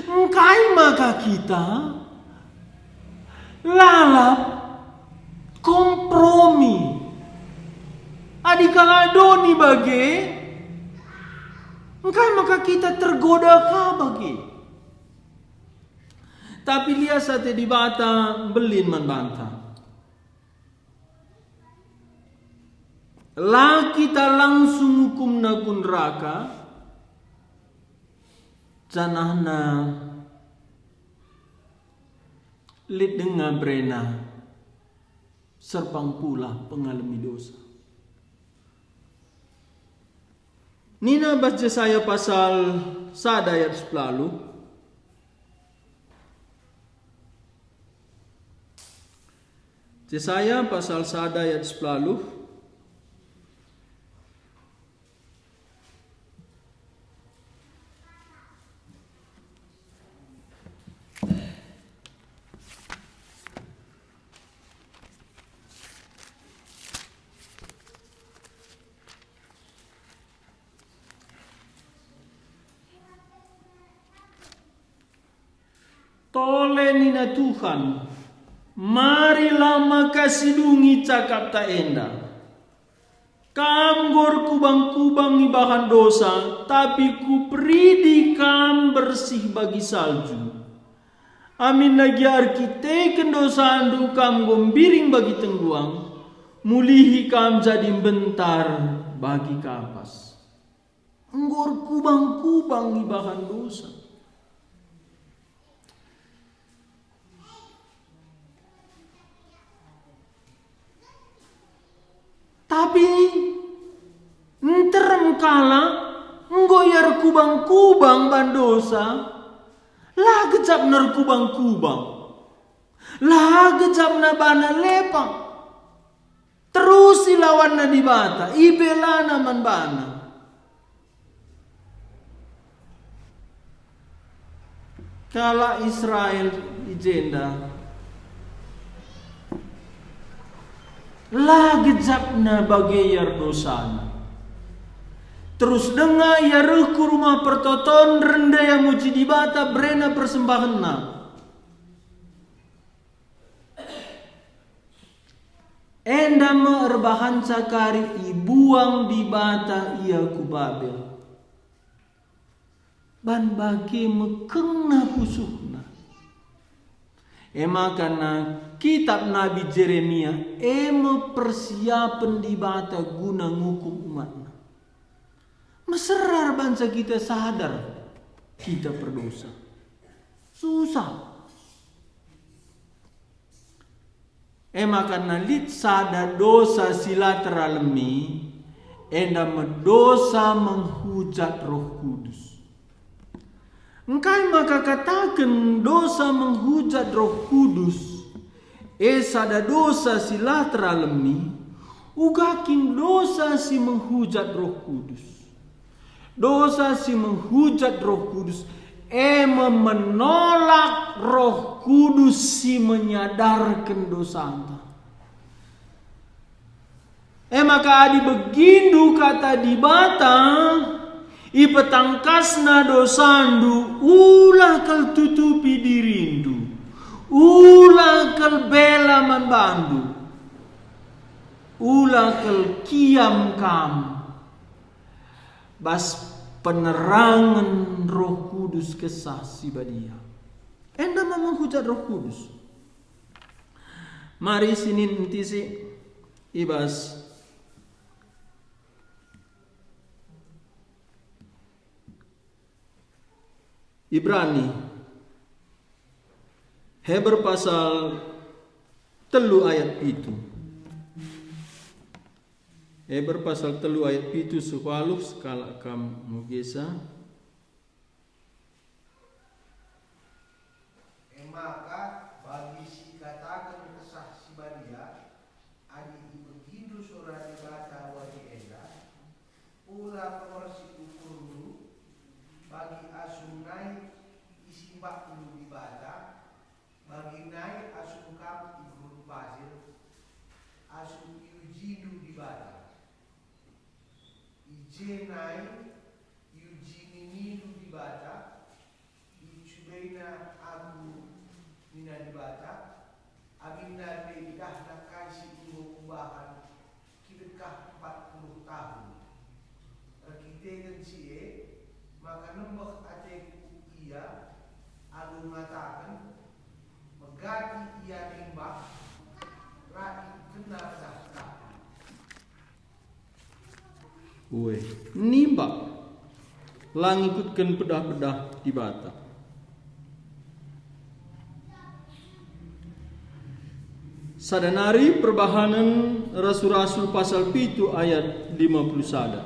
engkai maka kita lalap kompromi? Adi kala doni bage, engkai maka kita tergoda ka bage? Tapi lias ate Dibata mbelin man banta. La kita langsung ngukumna ku neraka, janahna lit denga berena serpang pulah pengalemi dosa. Nina bas Jesaya pasal sada ayat sepuluh. Jesaya pasal sada ayat sepuluh. Tole nina Tuhan, marilah maka sidungi cakapta enda. Kam enggo erkubang-kubang ibahan dosa, tapi Kuperidi kam bersih bagi salju. Aminna gia erkiteken dosandu kam enggo mbiring bagi tengguang, mulihi kam jadi mbentar bagi kapas. Enggo erkubang-kubang ibahan dosa. Tapi nterem kalak enggo ia erkubang-kubang ban dosa, la gejapna erkubang-kubang, la gejapna bana lepang. Terus ilawanna Dibata, ibelana man bana. Kalak Israel i jenda la gejapna bage ia erdosana. Terus denga ia reh ku Rumah Pertoton, rende ia muji Dibata, berena persembahenna. Enda me erbahanca kari ibuang Dibata ia ku Babel. Ban bage mekengna pusuhna. E maka na kitab Nabi Jeremia e me persiapen Dibata guna ngukum umatna. Meserar banca kita sadar kita perdosa. Susah. E maka na lit sada dosa si la teralemi, enda me dosa menghujat Roh Kudus. Engkai maka kataken dosa menghujat Roh Kudus, e sada dosa si la teralemi, uga kin dosa si menghujat Roh Kudus? Dosa si menghujat Roh Kudus, e me menolak Roh Kudus si menyadarken dosanta. E maka adi begindu kata Dibata, ipetangkasna dosandu, ula kal tutupi dirindu, ula kal bela man bandu, ula kal kiam kam bas penerangen Roh Kudus Kesah Si Badia. Enda me menghujat Roh Kudus. Mari sinin ntisi i bas Ibrani, Heber pasal telu ayat pitu. Heber pasal telu ayat pitu seh waluh, sekalak kam ngogesa. E maka bagi si kataken Kesah Si Badia, adi ibegindu sora Dibata wari enda, ula pemersik ukurndu, bagi asum nai isimbakndu Dibata, bagi nai asum kam i gurun pasir, asum iujindu Dibata. I je nai iuji ninindu Dibata, icubaina aku, nina Dibata, aminna pe idahna kai si enggo kubahan kidekah empat puluh tahun. Erkiteken si e, maka nembeh ateku ia alu ngataken, megati ia nimbak, la ikutkenna pedah-pedahku. Ue, nimbak, la ngikutken pedah-pedah Dibata. Sada nari Perbahanen Rasul-Rasul pasal pitu ayat lima puluh sada.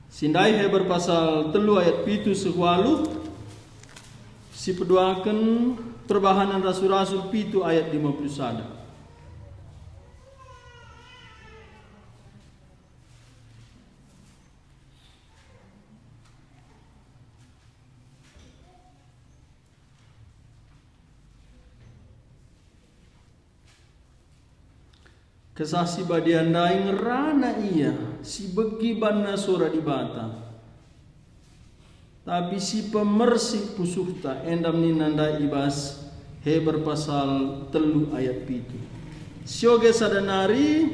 Si ndai Heber pasal telu ayat pitu seh waluh, si peduaken Perbahanen Rasul-Rasul pitu ayat lima puluh sada. Kesah Si Badia ndai ngerana ia si begi banna sora Dibata. Tapi si pemersik pusuhta, enda nina ndai i bas Heber pasal telu ayat pitu. Sioge sada nari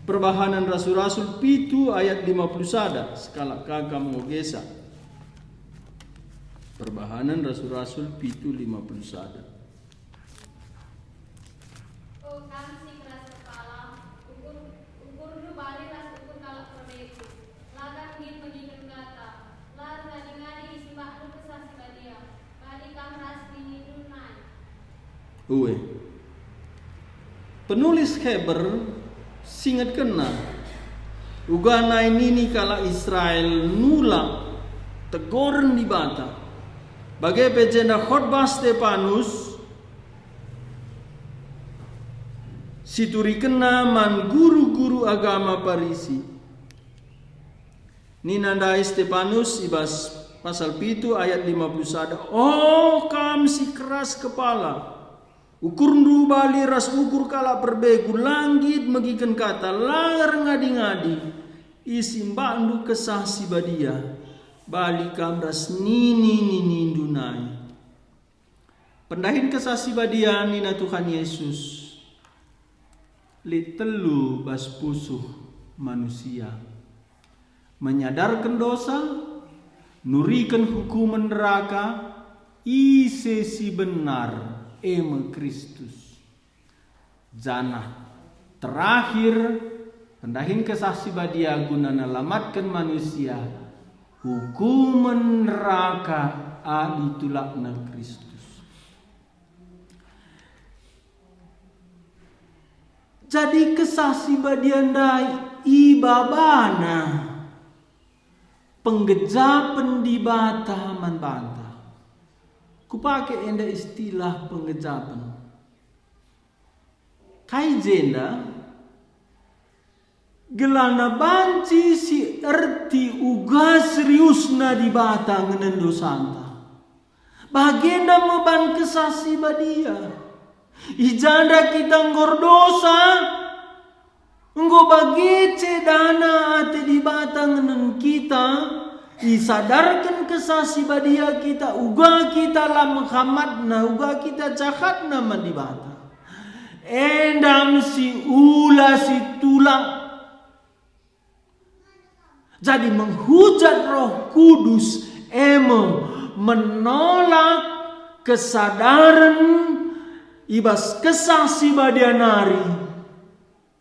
Perbahanen Rasul-Rasul pitu ayat lima puluh sada, sekalak ka kam ngogesa. Perbahanen Rasul-Rasul pitu lima puluh sada. O kam si keras kepala, ukur, ukurndu bali ras ukur kalak perbeku. La kam nggit megiken kata, la erngadi-ngadi isimbakndu Kesah Si Badia, bali kam ras ninindu nai. Ue. Penulis Heber singetkenna, uga nai nini kalak Israel nulak tegoren Dibata. Bage pe jenda khotbah Stepanus, Siturikenna man guru-guru agama Parisi. Nina ndai Stepanus i bas pasal pitu ayat lima puluh sada, "O kam si keras kepala, ukurndu bali ras ukur kalak perbegu, la nggit megiken kata, la erngadi-ngadi, isimbakndu Kesah Si Badia, bali kam ras nini-ninindu nai." Pendahin Kesah Si Badia nina Tuhan Yesus, lit telu bas pusuh manusia. Menyadarken dosa, nuriken hukumen neraka, ise si benar, e me Kristus. Janah terakhir, pendahin Kesah Si Badia guna nelamatken manusia, hukumen neraka adi tulakna Kristus. Jadi Kesah Si Badia ndai ibabana penggejapen Dibata man banta. Kupake enda istilah penggejapen. Kai jenda? Gelahna banci si erti uga seriusna Dibata ngenen dosanta. Bagenda me ban Kesah Si Badia. I jenda kita enggo erdosa, enggo bage cedana ate Dibata ngenen kita, isadarken Kesah Si Badia kita, uga kita la mehamatna, uga kita jahatna man Dibata. Enda me si ula si tulak. Jadi menghujat Roh Kudus e me menolak kesadaren i bas Kesah Si Badia nari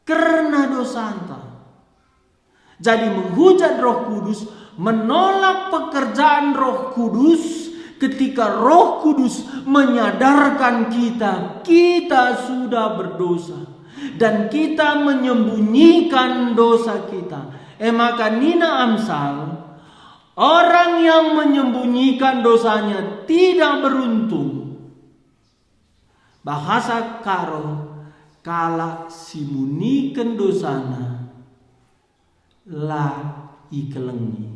kerna dosanta. Jadi menghujat Roh Kudus, menolak pekerjaan Roh Kudus, ketika Roh Kudus menyadarkan kita, kita sudah berdosa, dan kita menyembunyikan dosa kita. E maka nina Amsal, orang yang menyembunyikan dosanya tidak beruntung. Bahasa Karo, kalak si muniken dosana la ikelengi.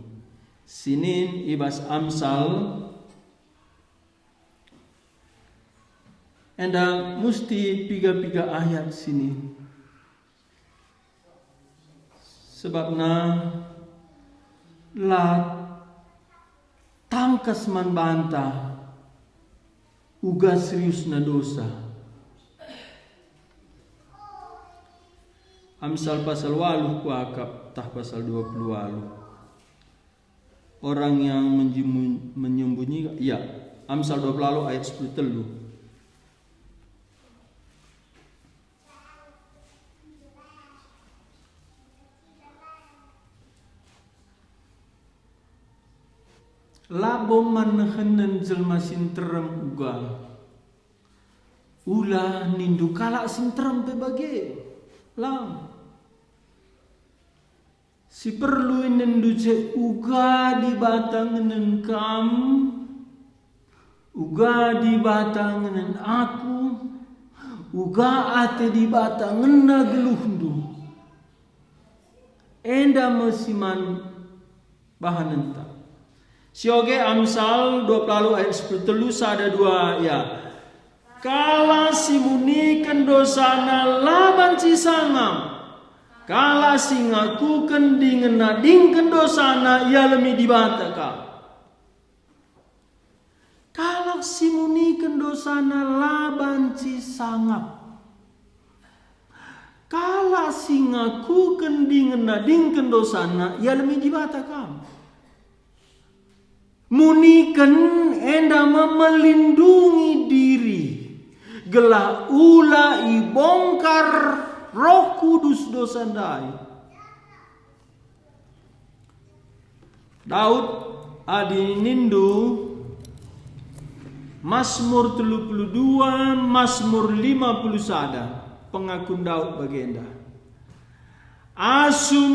Sinin i bas Amsal, enda musti piga-piga ayat sinin. Sebabna la tangkas man banta uga seriusna dosa. Amsal pasal waluh kuakap tah pasal dua puluh waluh. Orang yang menjemu-, menyembunyi, ya, Amsal dua puluh waluh ayat sepuluh telu. Labo man nehenen jelma si nterem uga. Ula nindu kalak si nterem pe bage. Lang. Si perlu inenndu je uga Dibata ngenen kam, uga Dibata ngenen aku, uga ate Dibata ngena geluhndu. Enda me si man bahanenta. Sioge Amsal dua puluh waluh ayat sepuluh telu sada dua, ya. Kalak si muniken dosana la banci sangap. Kalak si ngakuken dingen nadingken dosana ialemi Dibata kap. Kalak si muniken dosana la banci sangap. Kalak si ngakuken dingen nadingken dosana ialemi Dibata kap. Muniken enda me melindungi diri, gelah ula ibongkar Roh Kudus dosa ndai. Daud, adi nindu Masmur telu puluh dua, Masmur lima puluh sada, pengakun Daud bagenda. Asum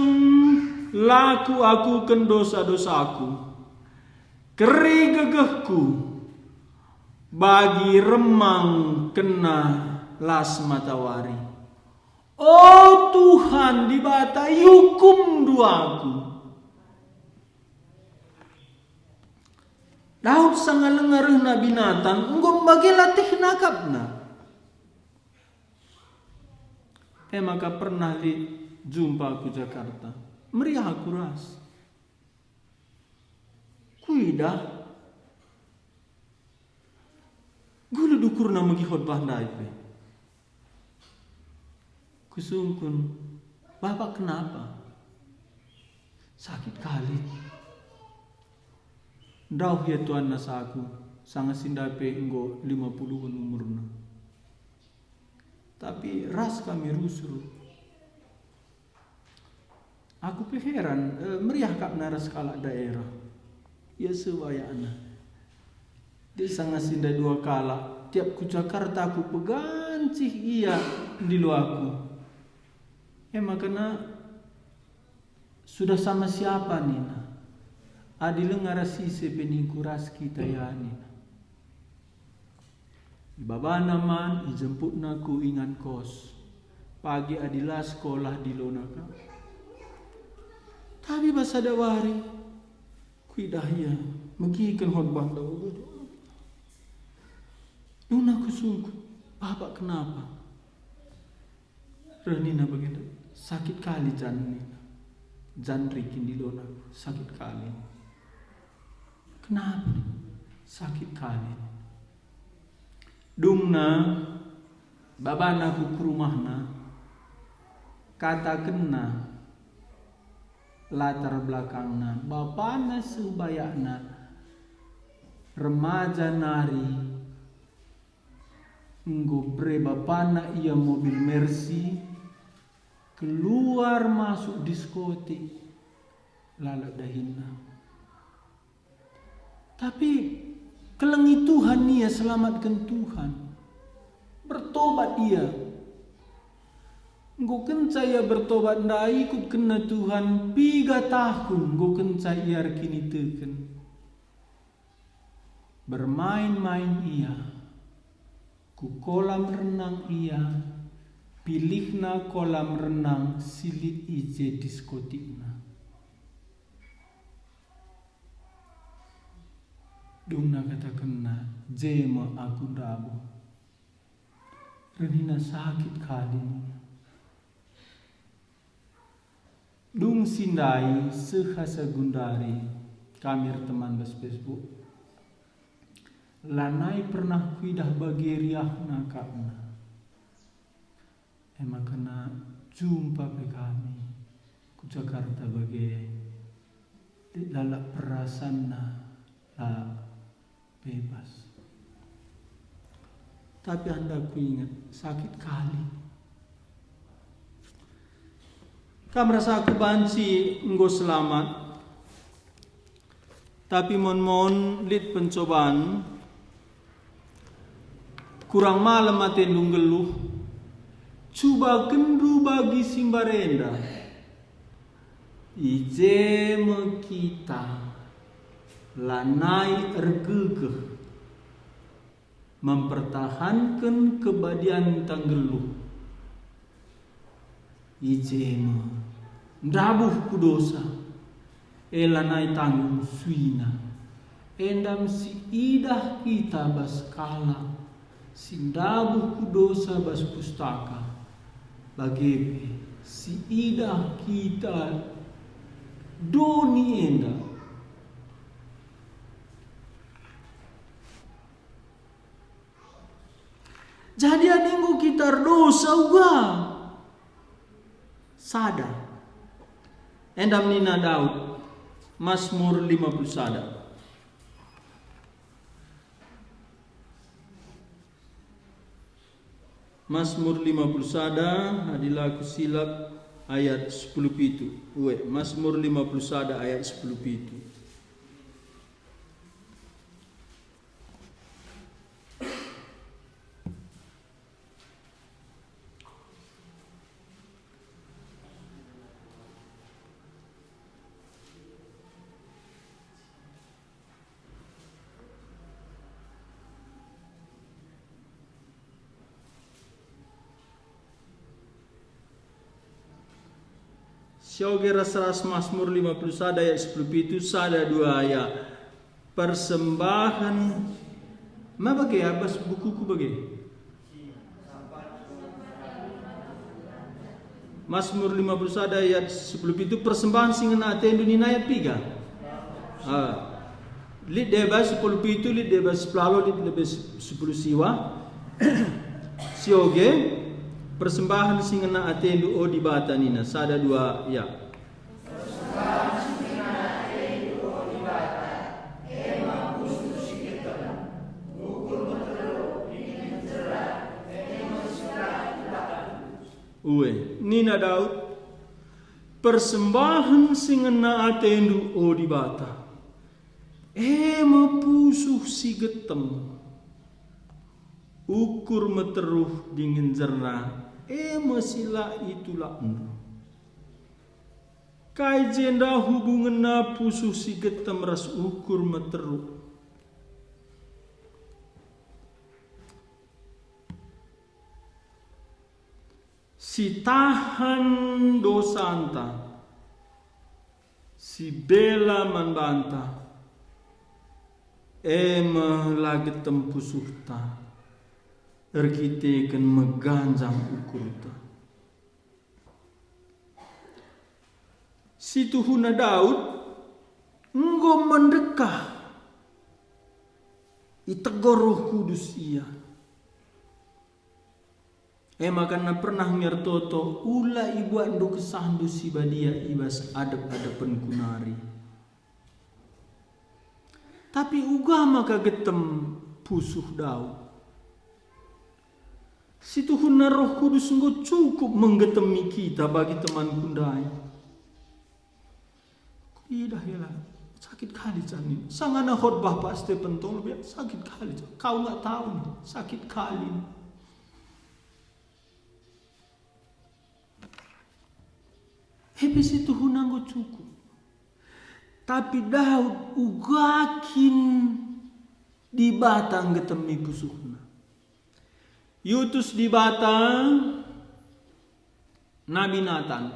la kuakuken dosa-dosaku, keri gegehku bagi remang kena las matawari. "O Tuhan Dibata, iukumndu aku." Daud sanga langa reh Nabi Natan, enggo mbage latihna akapna. E maka pernah lit jumpa ku Jakarta. Meriah aku ras. Kuidah. Gulut ukurna megi khotbah ndai pe. Kusungkun, "Bapak kenapa?" "Sakit kali." Ndauh ia tuanna saku, sanga si ndai pe enggo lima puluhen umurna. Tapi ras kami rusur. Aku pe heran, e, meriah akapna ras kalak daerah. Ia seh bayakna. Lit sanga si ndai dua kalak, tiap ku Jakarta aku pegancih ia ndilo aku. E maka na, "Sudah sama siapa?" nina. "Adi langa ras ise pe ningku ras kita ya," nina. Ibabana man, ijemputna ku ingan kos. Pagi adi la sekolah dilona ka. Tapi bas sada wari, kuidah ia, megiken khotbah ndauh. Dungna kusungkun, "Bapak kenapa?" Reh nina bagenda, "Sakit kali, Jan," nina. Jan Riki ndilona, "Sakit kali." "Kenapa?" "Sakit kali." Dungna babana ku, ku rumahna, katakenna latar belakangna, bapana seh bayakna remaja nari, enggo bere bapana ia mobil Mercy, keluar masuk diskotik, lalap dahinna. Tapi kelengi Tuhan ia, selamatken Tuhan. Bertobat ia. Enggo kenca ia bertobat ndai, ikutkenna Tuhan, piga tahun enggo kenca ia erkiniteken. Bermain-main ia, ku kolam renang ia, pilihna kolam renang si lit i je diskotikna. Dungna katakenna, "Je me aku ndabuh." Reh nina, "Sakit kali," nina. Dung si ndai seh asa gundari kami erteman bas Facebook. Lanai pernah kuidah bage riahna akapna. E maka na jumpa pe kami ku Jakarta bage, lit lalap perasanna la bebas. Tapi enda kuinget, sakit kali. Kam ras aku banci enggo selamat, tapi mon-mon lit pencoban, kurang malem atendu nggeluh, cubakenndu bagi si mbarenda. I je me kita lanai ergegeh mempertahanken kebadianta nggeluh. I je me ndabuh ku dosa, e lanai tanggung suina. Enda me si idah kita bas kalak si ndabuh ku dosa bas Pustaka, bage pe si idah kita doni enda. Jadi adi enggo kita erdosa uga, sada. Enda me nina Daud, Masmur lima puluh sada. Masmur lima puluh sada, adi la kusilap, ayat sepuluh pitu. Ue, Masmur lima puluh sada ayat sepuluh pitu. Sioge ras-ras Masmur lima puluh sada ayat sepuluh pitu, sada dua ayat. Persembahen, ma bage, abas bukuku bage. Masmur lima puluh sada ayat sepuluh pitu, persembahen si ngena atendu nina ayat piga? Ah. Lit deba sepuluh pitu, lit deba sepuluh, lit deba sepuluh siwa. Sioge, persembahen si ngena atendu, o Dibata, nina, sada dua, ya. Ue, nina Daud, persembahen si ngena atendu, o Dibata, e me pusuh si getem, ukur meteruh dingen jera, e me si la itulakndu. Kai jenda hubungenna pusuh si getem ras ukur meteruh? Si tahan dosanta, si bela man banta, e me la getem pusuhta, erkiteken meganjang ukurta. Si tuhuna Daud enggo mendekah, itegor Roh Kudus ia. E maka na pernah ngertoto, "Ula ibuatndu kesahndu si badia i bas adep-adepenku nari." Tapi uga maka getem pusuh Daud. Si tuhuna Roh Kudus enggo cukup menggetemi kita bagi temanku ndai. Kuidah ia la, sakit kali canin. Sangana khotbah Pak Stephen Tolbiak, sakit kali. Kau nggak tahu nih, sakit kali. Ebe si tuhuna enggo cukup. Tapi Daud uga kin Dibata nggetemi pusuhna. Iutus Dibata Nabi Natan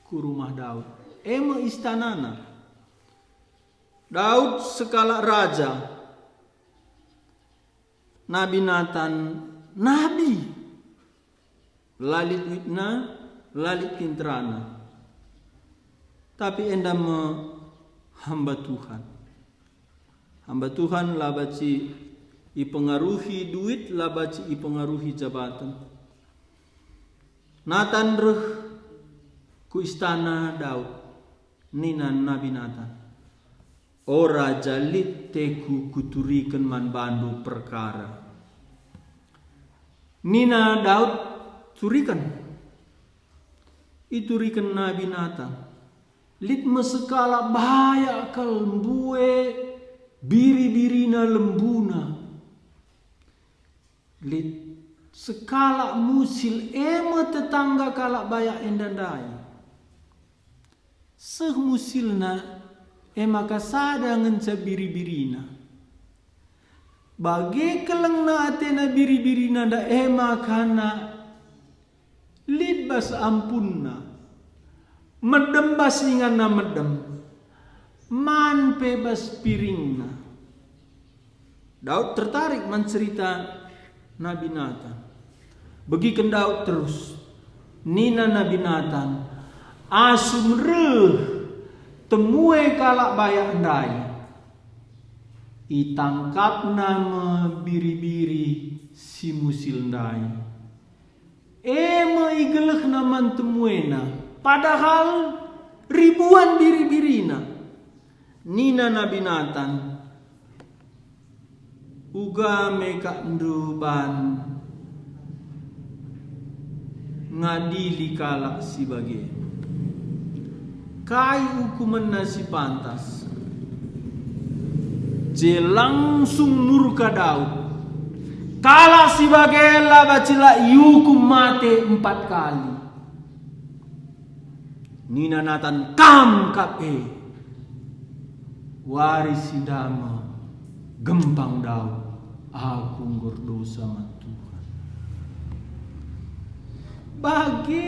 ku rumah Daud, e me istanana. Daud sekalak raja, Nabi Natan nabi. La lit duitna, la lit kinterana. Tapi enda me hamba Tuhan. Hamba Tuhan la banci ipengaruhi duit, la banci ipengaruhi jabaten. Natan reh ku istana Daud. Nina Nabi Natan, "O raja, lit teku kuturiken man bandu perkara." Nina Daud, "Turiken." Ituriken Nabi Natan. Lit me sekalak bayak kal mbue biri-birina lembuna. Lit sekalak musil, e me tetangga kalak bayak enda ndai. Seh musilna, e maka sada ngenca biri-birina. Bage kelengna atena biri-birina ndai, e maka na lit bas ampunna, medem bas inganna medem, man pe bas piringna. Daud tertarik man cerita Nabi Natan. Begiken Daud terus, nina Nabi Natan, "Asum reh temue kalak bayak ndai, itangkapna me biri-biri si musil ndai." E me igelehna man temuena, padahal ribuan biri-birina. Nina Nabi Natan, "Uga me kak ndu ban ngadili kalak si bage? Kai ukumenna si pantas?" Je langsung murka Daud. Kalak si bage la banci la iukum mate empat kali. Nina Natan, "Kam kap e! Wari si ndai me gempang Daud, aku enggo erdosa man Tuhan." Bage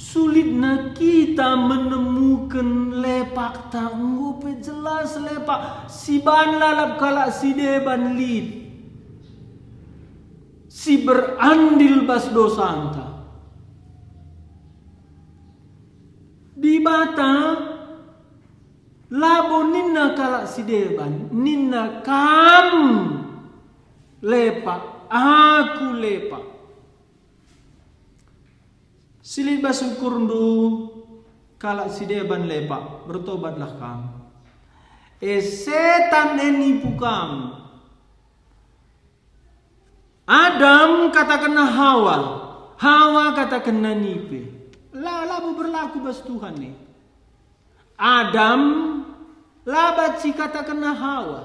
Sulitna kita menemuken lepakta, enggo pe jelas lepak, si ban lalap kalak si deban lit, si berandil bas dosanta. Dibata labo nina kalak si deban, nina, "Kam lepak, aku lepak." Si lit bas ukurndu kalak si deban lepak, bertobatlah kam. E setan e nipu kam. Adam katakenna Hawa, Hawa katakenna nipe. La, labo berlaku bas Tuhan e. Adam la banci katakenna Hawa.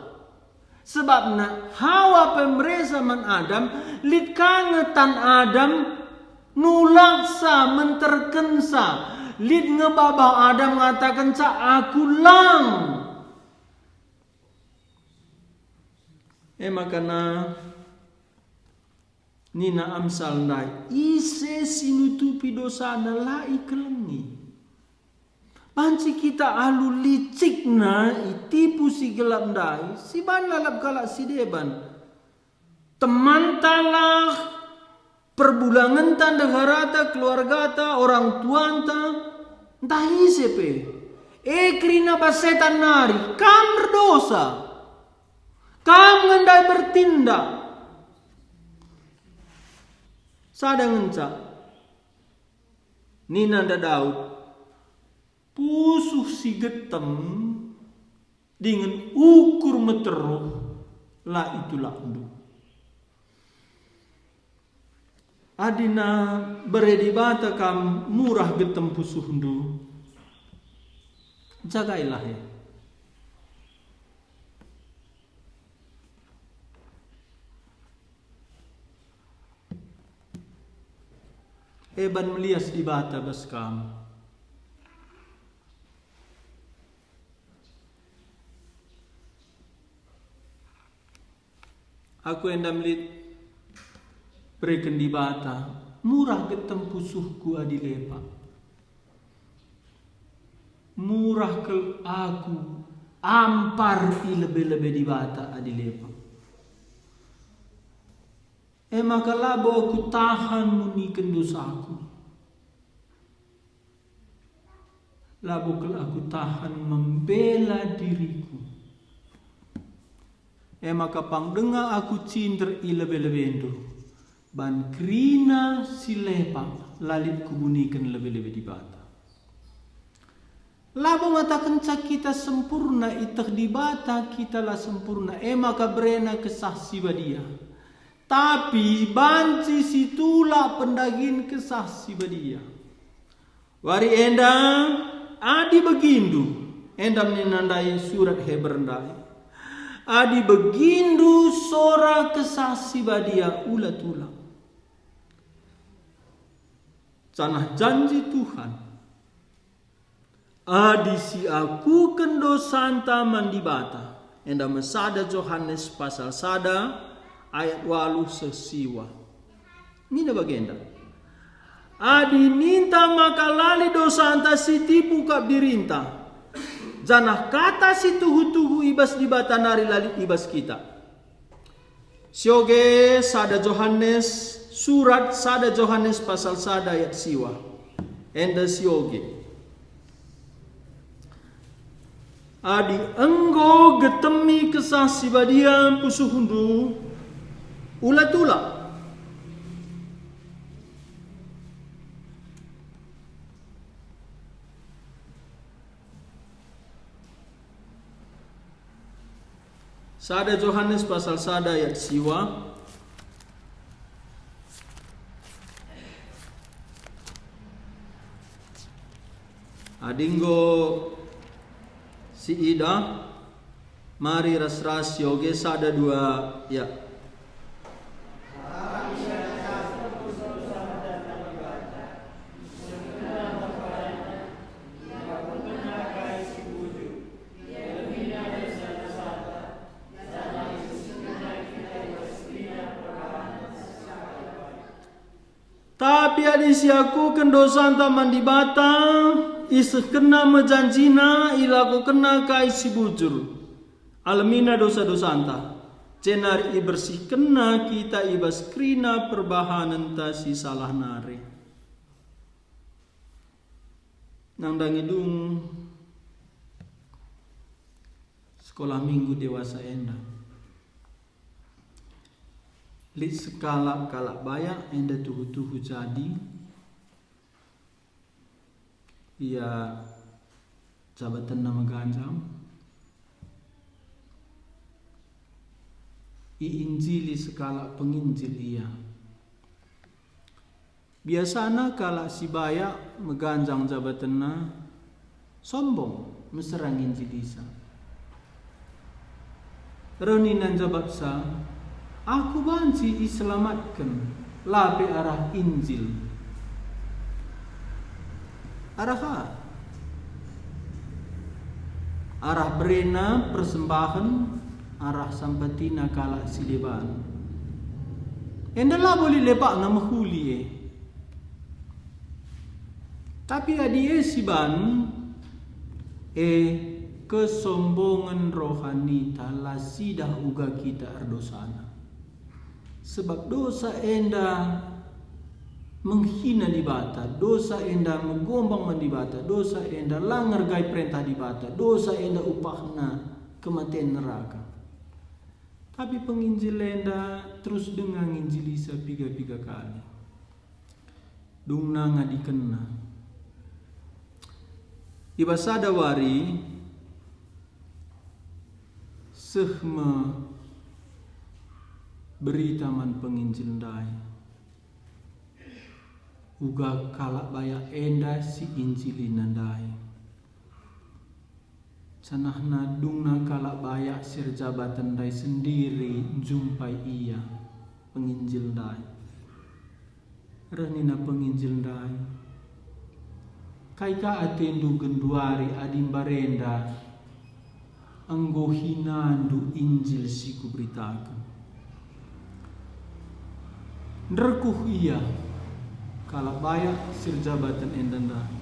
Sebabna Hawa pe meresa man Adam, lit ka nge tan Adam, nulaksa, menterkensa, lit nge babah Adam ngatakenca, "Aku lang." E maka nina Amsal ndai, "Ise si nutupi dosana la ikelengi." Banci kita alu licikna itipu si gelap ndai, si ban lalap kalak si deban. Temantalah, perbulangenta, ndeharata, keluargata, orang tuanta, ntah ise pe. E kerina bas setan nari, "Kam erdosa. Kam nge ndai bertindak." Sada ngenca, nina nda Daud, "Pusuh si getem dingen ukur meteruh la itulakndu." Adina bere Dibata kam murah getem pusuhndu, jagailah e. Eban melias Dibata bas kam. Aku enda melit bereken Dibata, murah getem pusuhku adi lepak. Murah kal aku ampar i lebe-lebe Dibata adi lepak. E maka labo aku tahan muniken dosaku. Labo kal aku tahan membela diriku. E maka pang denga aku cinder i lebe-lebendu, ban kerina si lepak la lit kubuniken lebe-lebe Dibata. Labo ngatakenca kita sempurna, iteh Dibata kita la sempurna, e maka berena Kesah Si Badia. Tapi banci situlak pendagin Kesah Si Badia. Wari enda, adi begindu, enda nina ndai surat Heber ndai, adi begindu sora Kesah Si Badia, ula tulak. Janah janji Tuhan, adi siakuken dosanta man Dibata, enda me sada Johanes pasal sada ayat waluh seh siwa. Nina bagenda, adi ninta maka la lit dosanta, sitipu kap dirinta, janah kata si tuhu-tuhu i bas Dibata nari la lit i bas kita. Sioge sada Johanes, surat sada Johanes pasal sada ayat siwa. Enda sioge. Adi enggo getemi Kesah Si Badia pusuhndu, ula tulak. Sada Johanes pasal sada ayat siwa. Adi enggo siida, mari ras-ras sioge sada dua, ya. Tapi Jadi siakuken dosanta man Dibata, isehkenna me janjina, ilakokenna kai si bujur. Alemina dosa-dosanta, jenari ibersihkenna kita i bas kerina perbahanenta si salah nari. Nandangi dung sekolah minggu dewasa enda. Lit sekalak kalak bayak enda tuhu-tuhu jadi, ia jabatenna meganjang. Iinjili sekalak penginjil ia. Biasana kalak si bayak meganjang jabatenna, sombong, mesera nginjilisa. Reh nina njabapsa, "Aku banci iselamatken, la pe arah Injil." Arah ka? Arah berena persembahen, arah sampatina kalak si deban. Enda labo lit lepakna mehuli e. Tapi adi e siban, e kesombongen rohanita la sidah uga kita erdosana. Sebab dosa enda menghina Dibata, dosa enda megombang man Dibata, dosa enda la ngergai perentah Dibata, dosa enda upahna kematen neraka. Tapi penginjil enda terus denga nginjilisa piga-piga kali. Dungna ngadikenna. I bas sada wari, seh me berita man penginjil ndai, uga kalak bayak enda si injilina ndai. Janahna dungna kalak bayak si erjabaten ndai sendiri njumpai ia, penginjil ndai. Reh nina penginjil ndai, "Kai ka atendu genduari adi mbarenda enggo hinandu Injil si kuberitaken?" Nderkuh ia, kalak bayak si erjabaten enda ndai.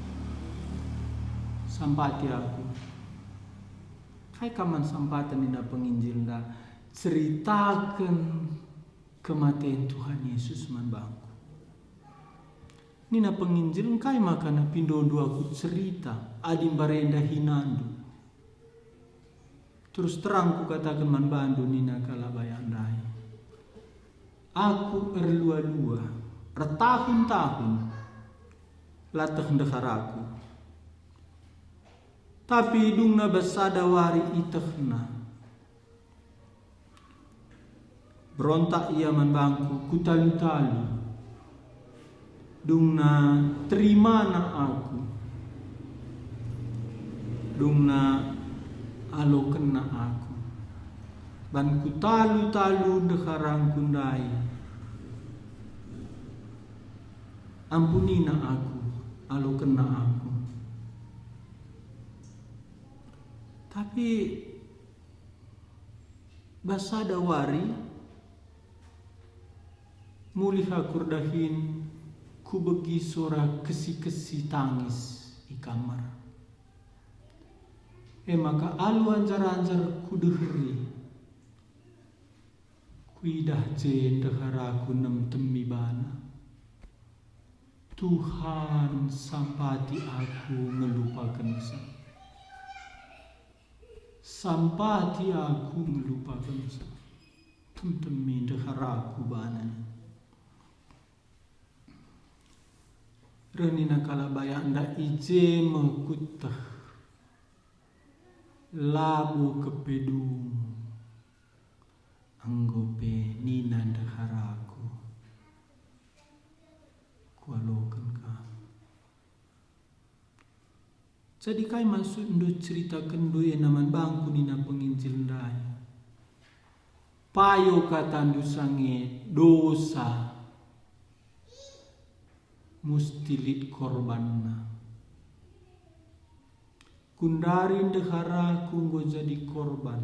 Sampati aku. Kai ka man sampaten nina penginjil ndai? Ceritaken kematen Tuhan Yesus man bangku. Nina penginjil, "Engkai maka na pindondu aku cerita adi mbarenda hinandu?" "Terus terang kukataken man bandu," nina kalak bayak ndai, "aku erlua-lua, ertahun-tahun la teh ndeharaku. Tapi dungna bas sada wari itehna. Berontak ia man bangku, kutalu-talu. Dungna terimana aku. Dungna alokenna aku. Ban kutalu-talu ndeharangku ndai. Ampunina aku, alokenna aku." Tapi bas sada wari, mulih aku erdahin, kubegi sora kesi-kesi tangis i kamar. E maka alu anjar-anjar kudeheri. Kuidah je ndeharaku nemtemi bana. Tuhan, sampati aku ngelupakensa. Sampati aku ngelupakensa. Temtemi ndeharaku bana. Reh nina kalak bayak ndai, i je me kueteh. Labo kepe dung. Enggo pe nina ndeharaku, kualoken kam. Jadi kai maksudndu ceritakenndu ena man bangku, nina penginjil ndai. Payo katandu sange, dosa musti lit korbanna. Gundari ndeharaku enggo jadi korban,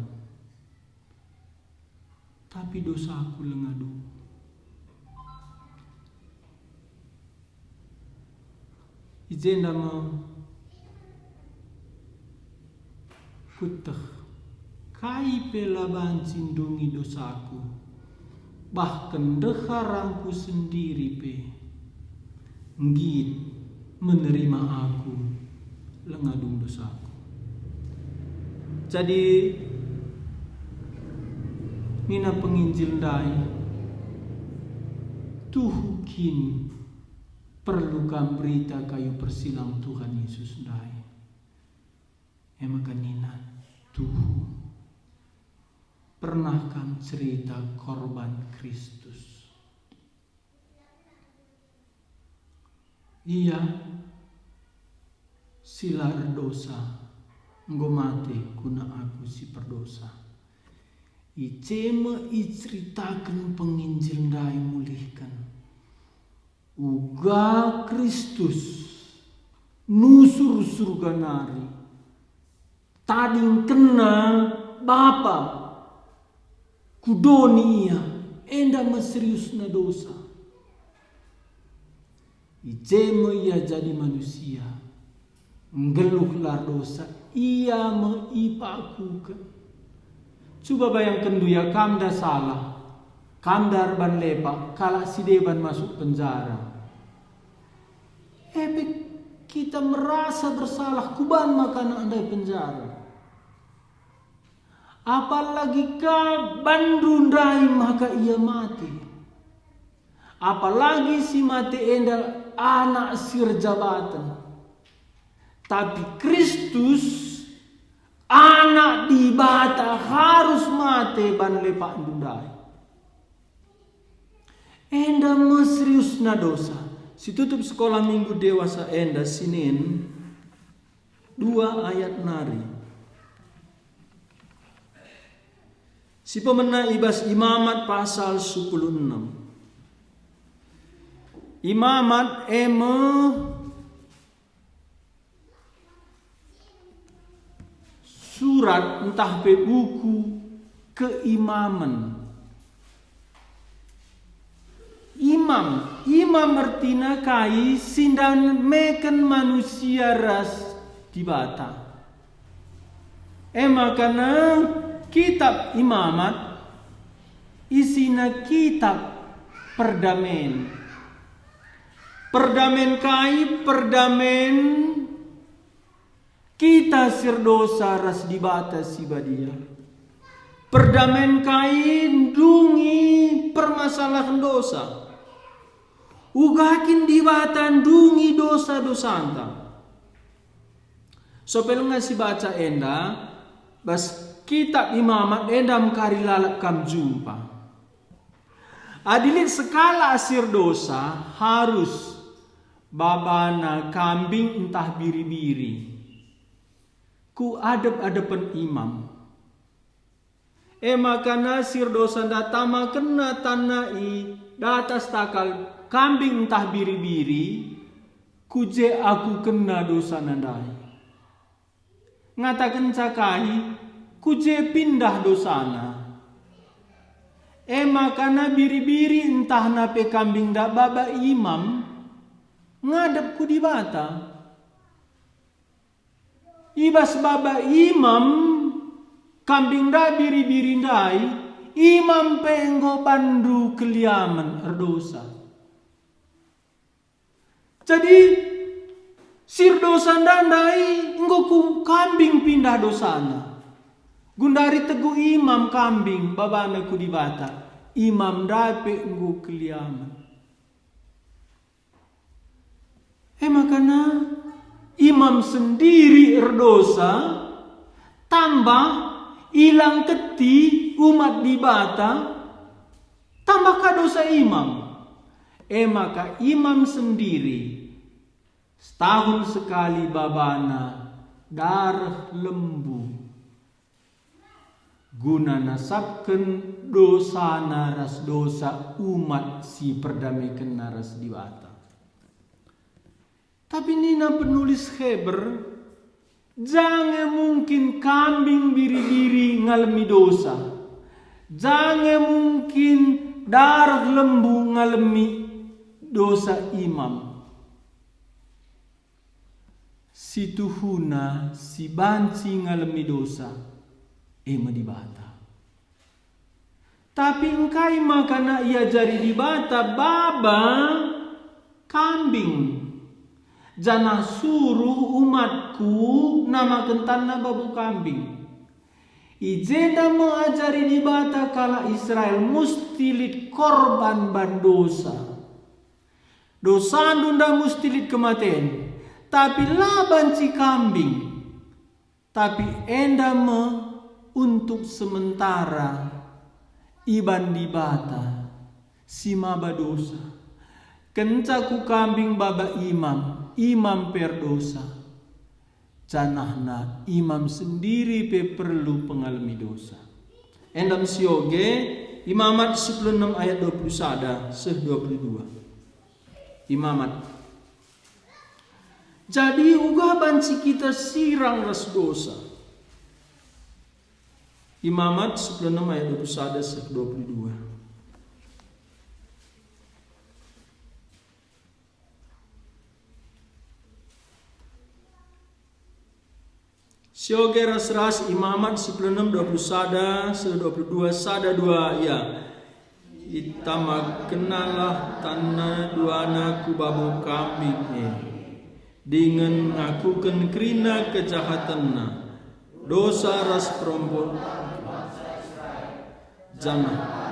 tapi dosaku langa dung. I jenda me kueteh, kai pe la banci ndungi dosaku, bahken ndeharangku sendiri pe nggit menerima aku langa dung dosaku. Jadi, nina penginjil ndai, tuhu kin perlu kam berita kayu persilang Tuhan Yesus ndai? E maka nina, tuhu. Pernah kam cerita korban Kristus? Ia si la erdosa enggo mate guna aku si perdosa. I je me iceritaken penginjil ndai mulihken uga Kristus nusur Surga nari, tadingkenna Bapa ku doni Ia, enda me seriusna dosa. I je me Ia jadi manusia, nggeluh la erdosa, Ia me ipakuken. Cuba bayangkenndu ya, kam nda salah, kam nda erban lepak, kalak si deban masuk penjara. E pe kita merasa bersalah, kuban maka anak ndai penjara. Apalagi ka bandu ndai maka ia mate. Apalagi si mate enda anak si erjabaten. Tapi Kristus, Anak Dibata, harus mate ban lepakndu ndai. Enda me seriusna dosa. Si tutup sekolah minggu dewasa enda, Senin, dua ayat nari. Si pemena i bas Imamat pasal sepuluh enam. Imamat e me surat ntah pe buku keimamen. Imam, imam ertina kai si ndameken manusia ras Dibata. E maka kitab Imamat isina kitab perdamen. Perdamen kai? Perdamen kita si erdosa ras Dibata si Badia. Perdamen kai? Ndungi permasalahen dosa. Uga kin Dibata ndungi dosa-dosanta? Sope langa sibaca enda, bas kitab Imamat enda mekari lalap kam jumpa. Adi lit sekalak si erdosa, harus babana kambing ntah biri-biri ku adep-adepen imam. E maka si erdosa ndatamakenna tanna i datas takal kambing ntah biri-biri, ku je akukenna dosana ndai. Ngatakenca kai, ku je pindah dosana. E maka biri-biri ntah pe kambing nda baba imam ngadep ku Dibata. I bas baba imam, kambing nda biri-biri ndai, imam pe enggo bandu keliamen erdosa. Jadi, si erdosa nda ndai enggo ku kambing pindah dosana. Gundari tegu imam kambing babana ku Dibata, imam ndai pe enggo keliamen. E maka imam sendiri erdosa, tambah ilangketi umat Dibata, tambah ka dosa imam. E maka imam sendiri setahun sekali babana dareh lembu guna nasapken dosana ras dosa umat si perdamekenna ras Dibata. Tapi nina penulis Heber, jange mungkin kambing biri-biri ngalemi dosa, jange mungkin dareh lembu ngalemi dosa imam. Si tuhuna si banci ngalemi dosa, e me Dibata. Tapi engkai maka na iajari Dibata baba kambing, janah suruh umatku namaken tanna babo kambing? I jenda me ajari Dibata kalak Israel musti lit korban ban dosa. Dosandu nda musti lit kematen, tapi la banci kambing, tapi enda me untuk sementara iban Dibata si maba dosa. Kenca ku kambing baba imam, imam pe erdosa. Janahna imam sendiri pe perlu pengalemi dosa. Enda me sioge, Imamat sepuluh enem ayat dua puluh sada seh dua puluh dua. Imamat. Jadi uga banci kita sirang ras dosa. Imamat sepuluh enem ayat dua puluh sada seh dua puluh dua. Sioge ras-ras Imamat sepuluh enem dua puluh sada seh dua puluh dua, sada dua ia. Itamakennalah tanna duana ku babo kambing e, dingen ngakuken kerina kejahatenna, dosa ras peromboan, janah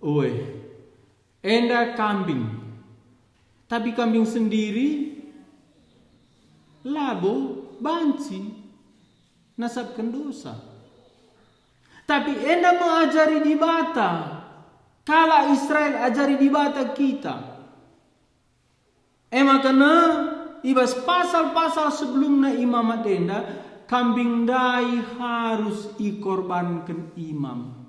Oe, enda kambing, tapi kambing sendiri labo banci nasapken dosa. Tapi enda me ajari Dibata, kalak Israel ajari Dibata kita. E maka ne, i bas pasal-pasal sebelumna Imamat enda, kambing ndai harus ikorbanken imam.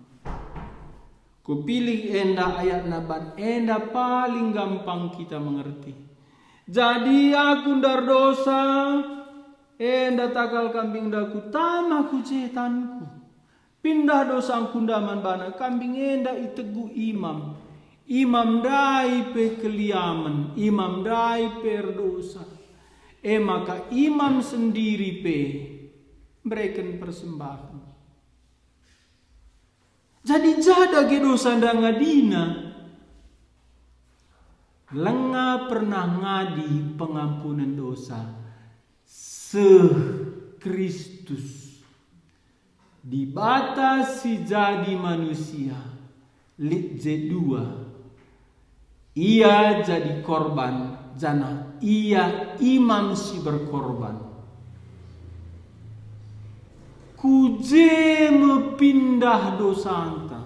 Kupilih enda ayatna ban enda paling gampang kita mengerti. Jadi aku ndardosa, enda takal kambing enda kutama ku jetanku. Pindah dosangku enda man bana, kambing enda itegu imam. Imam ndai pe keliamen, imam ndai pe erdosa. E maka imam sendiri pe mbereken persembahen. Jadi ja dage dosa enda ngadina? Langa pernah ngadi pengampunen dosa seh Kristus. Dibata si jadi manusia, lit je dua. Ia jadi korban, janah Ia imam si berkorban. Ku je me pindah dosanta.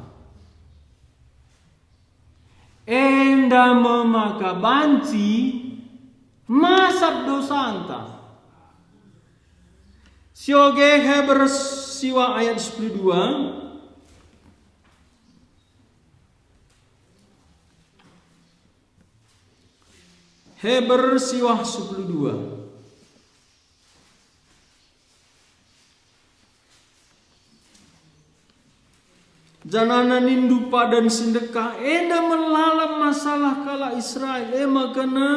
Enda me maka banci masap dosanta. Sioge Heber siwa ayat sepuluh dua. Heber siwa sepuluh dua. Janahna nindu padan si ndekah enda melalap masalah kalak Israel, e maka ne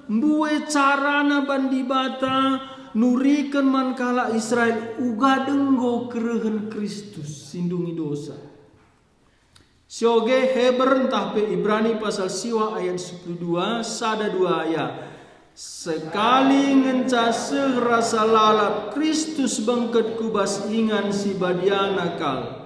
mbue carana ban Dibata nuriken man kalak Israel uga denggo kerehen Kristus si ndungi dosa. Sioge Heber ntah pe Ibrani pasal siwa ayat sepuluh dua, sada dua ya. Sekali ngenca seh rasa lalap Kristus bengket ku bas ingan si badiana kal.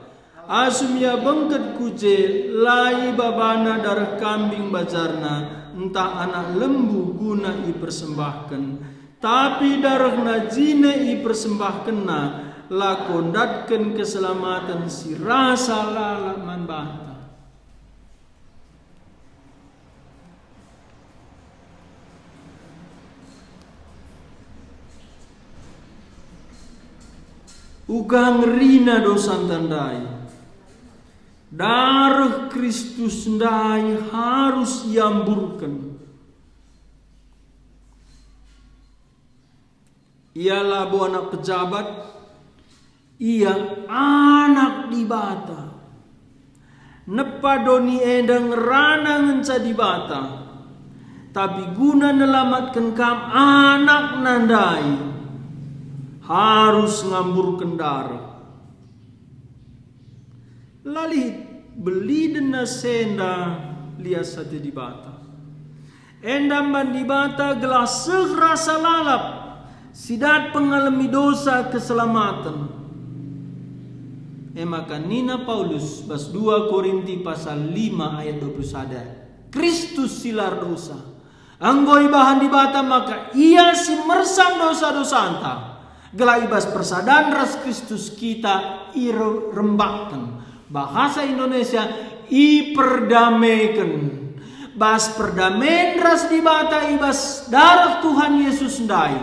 Asum Ia bengket ku je, la ibabana dareh kambing bajarna, ntah anak lembu guna ipersembahken, tapi darehna jine ipersembahkenna, lako ndatken keselamaten si rasa lalap man banta. Uga ngerina dosanta ndai. Dareh Kristus ndai harus iamburken. Ia labo anak pejabat, ia anak Dibata. Nepa doni enda ngerana ngenca Dibata, tapi guna nelamatken kam anakna ndai, harus ngamburken dareh. La lit belidenna si enda lias ate Dibata. Enda man Dibata gelah seh rasa lalap si dat pengalemi dosa keselamaten. E maka nina Paulus bas dua Korinti pasal lima ayat dua puluh sada, "Kristus si la erdosa, enggo ibahan Dibata maka Ia si mersang dosa-dosanta, gelah i bas persadan ras Kristus kita irembakken." Bahasa Indonesia, iperdameken. Bas perdamen ras Dibata i bas dareh Tuhan Yesus ndai,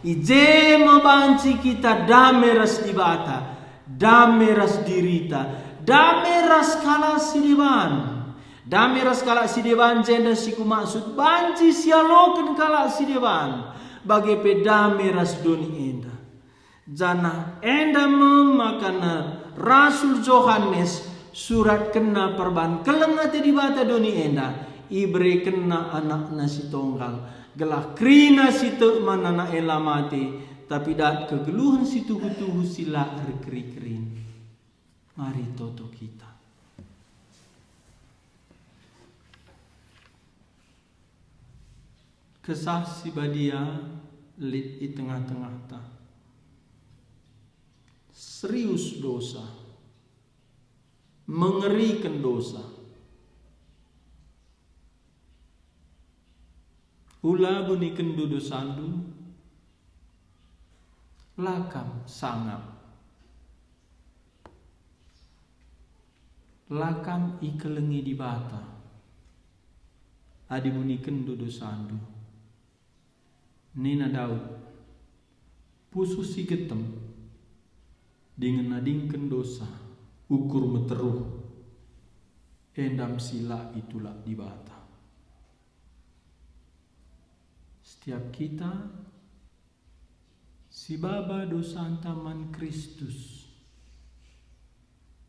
i je me banci kita dame ras Dibata, dame ras dirita, dame ras kalak si deban. Dame ras kalak si deban jenda si kumaksud banci sialoken kalak si deban, bage pe dame ras doni enda. Janah enda me makana Rasul Johanes suratkenna perban keleng ate Dibata doni enda, iberekenNa AnakNa si Tonggal, gelah kerina si tek man Anak e la mate, tapi dat kegeluhen si tuhu-tuhu si la erkeri-kerin. Mari toto kita. Kesah Si Badia lit i tengah-tengahta. Serius dosa, mengeriken dosa. Ula bunikenndu dosandu, la kam sangap. La kam ikelengi Dibata adi bunikenndu dosandu. Nina Daud, "Pusuh si getem, dingen nadingken dosa, ukur meteruh, enda me si la itulak Dibata." Setiap kita sibaba dosanta man Kristus,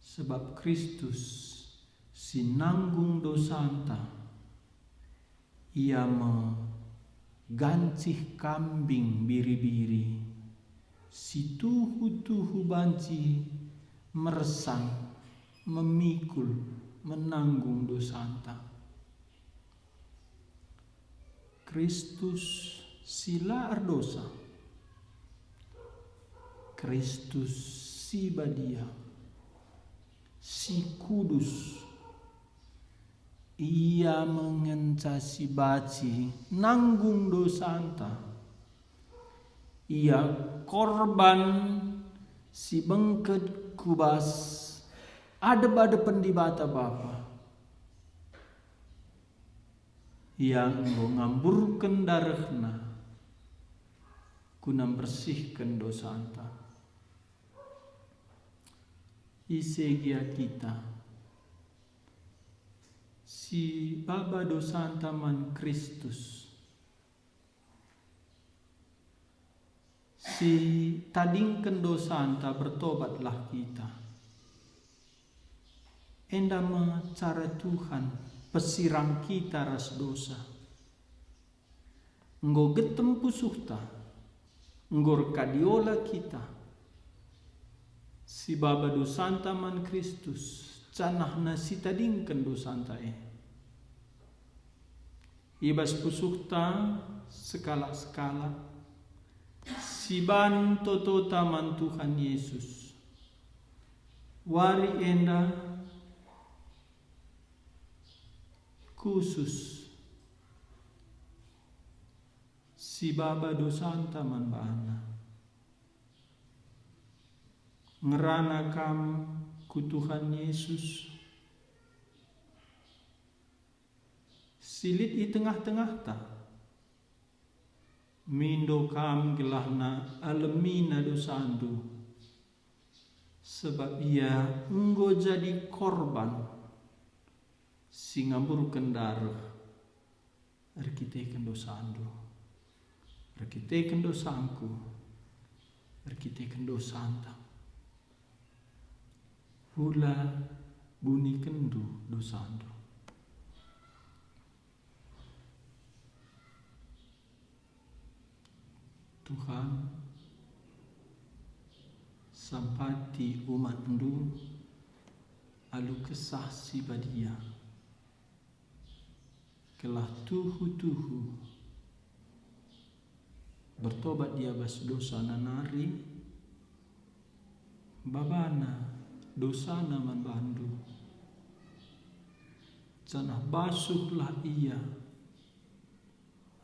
sebab Kristus si nanggung dosanta. Ia me gancih kambing biri-biri si tuhu-tuhu banci mersang, memikul, menanggung dosanta. Kristus si la erdosa, Kristus si badia, si kudus, Ia me ngenca si banci nanggung dosanta. Ia korban si bengket ku bas adep-adepen Dibata Bapa. Ia enggo ngamburken darehNa guna mbersihken dosanta. Ise gia kita si baba dosanta man Kristus, si tadingken dosanta, bertobatlah kita. Enda me cara Tuhan pesirang kita ras dosa. Enggo getem pusuhta, enggo erkadiola kita, sibaba dosanta man Kristus, janahNa sitadingken dosanta e. I bas pusuhta sekalak-sekalak, siban totota man Tuhan Yesus. Wari enda khusus sibaba dosanta man baNa. Ngerana kam ku Tuhan Yesus si lit i tengah-tengahta. Mindo kam gelah alemina dosandu, Sebab ia enggo jadi korban si ngamburken dareh erkiteken dosandu, erkiteken dosangku, erkiteken dosanta. Ula bunikenndu dosandu. Tuhan, sampati umatndu alu Kesah Si Badia, gelah tuhu-tuhu bertobat ia bas dosana nari, babana dosana man bandu, janah basuhlah ia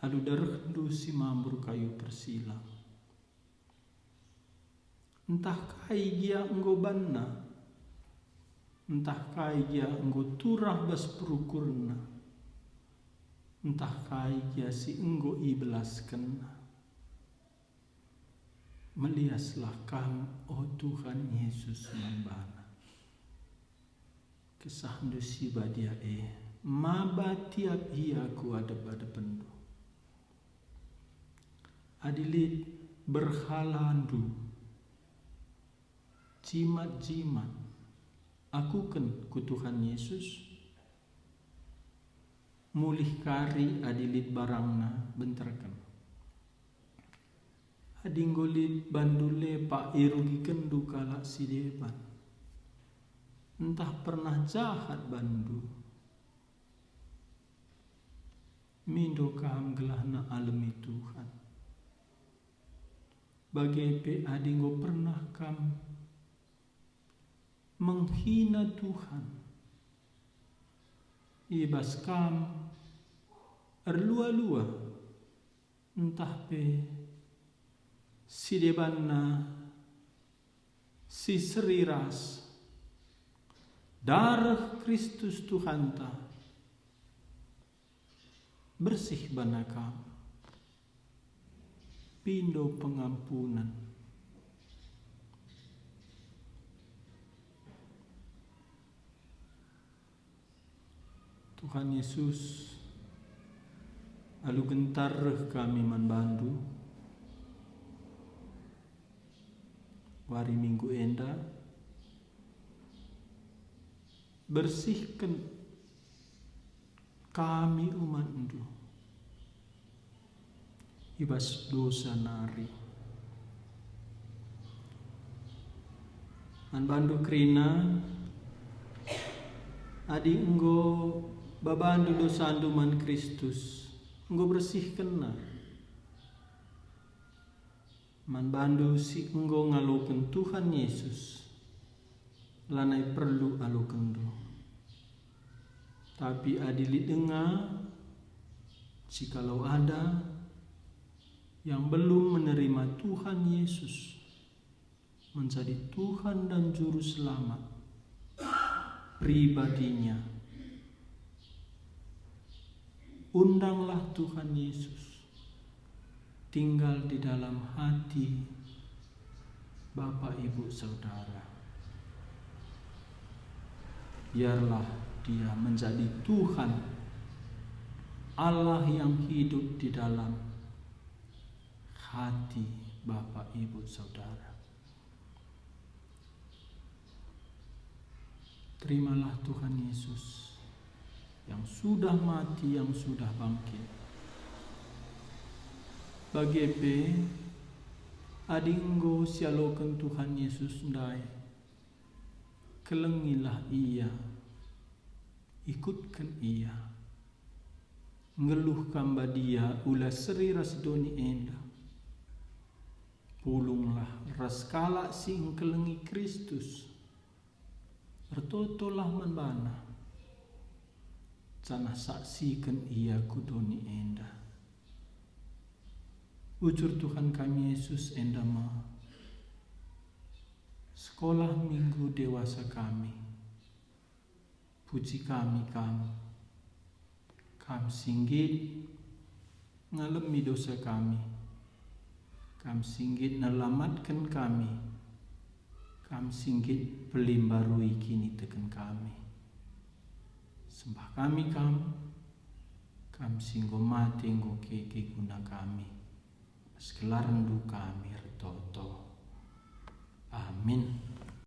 alu darehndu si mambur kayu persilang. Ntah kai gia enggo banna, ntah kai gia enggo turah bas perukurna, ntah kai gia si enggo ibelaskenna. Meliaslah Kam, o Tuhan Yesus, man bana. Kesahndu Si Badia e maba tiap ia ku adep-adepenndu. Adi lit berhalandu, jimat-jimat, akuken ku Tuhan Yesus, mulih kari adi lit barangna benterken. Adi enggo lit bandu lepak irugikenndu kalak si deban, ntah pernah jahat bandu, mindo kam gelahna alemi Tuhan. Bage pe adi enggo pernah kam menghina Tuhan, i bas kam erlua-lua, ntah pe si debanna si seri ras dareh Kristus Tuhanta, bersih bana kam, pindo pengampunen. Tuhan Yesus, alu gentar reh kami man bandu wari Minggu enda. Bersihken kami umatndu i bas dosa nari. Man bandu kerina, adi enggo babandu dosandu man Kristus, enggo bersihkenNa. Man bandu si enggo ngaloken Tuhan Yesus, lanai perlu alokenndu. Tapi adi lit denga si kalau ada yang belum menerima Tuhan Yesus menjadi Tuhan dan Juru Selamat pribadinya, undanglah Tuhan Yesus tinggal di dalam hati Bapak, Ibu, Saudara. Biarlah Dia menjadi Tuhan, Allah yang hidup di dalam hati Bapak, Ibu, Saudara. Terimalah Tuhan Yesus yang sudah mati, yang sudah bangkit. Bage pe, adi enggo sialoken Tuhan Yesus ndai, kelengilah Ia, ikutken Ia. Nggeluh kam badia, ula seri ras doni enda. Pulunglah ras kalak si engkelengi Kristus. Ertotolah man baNa, janah saksiken Ia ku doni enda. Ujur Tuhan kami Yesus enda me, sekolah Minggu dewasa kami. Puji kami Kam, Kam si nggit ngalemi dosa kami, Kam si nggit nelamatken kami, Kam si nggit pelimbarui kiniteken kami. Sembah kami Kam, Kam si enggo mate enggo keke guna kami. Bas gelarNdu kami ertoto.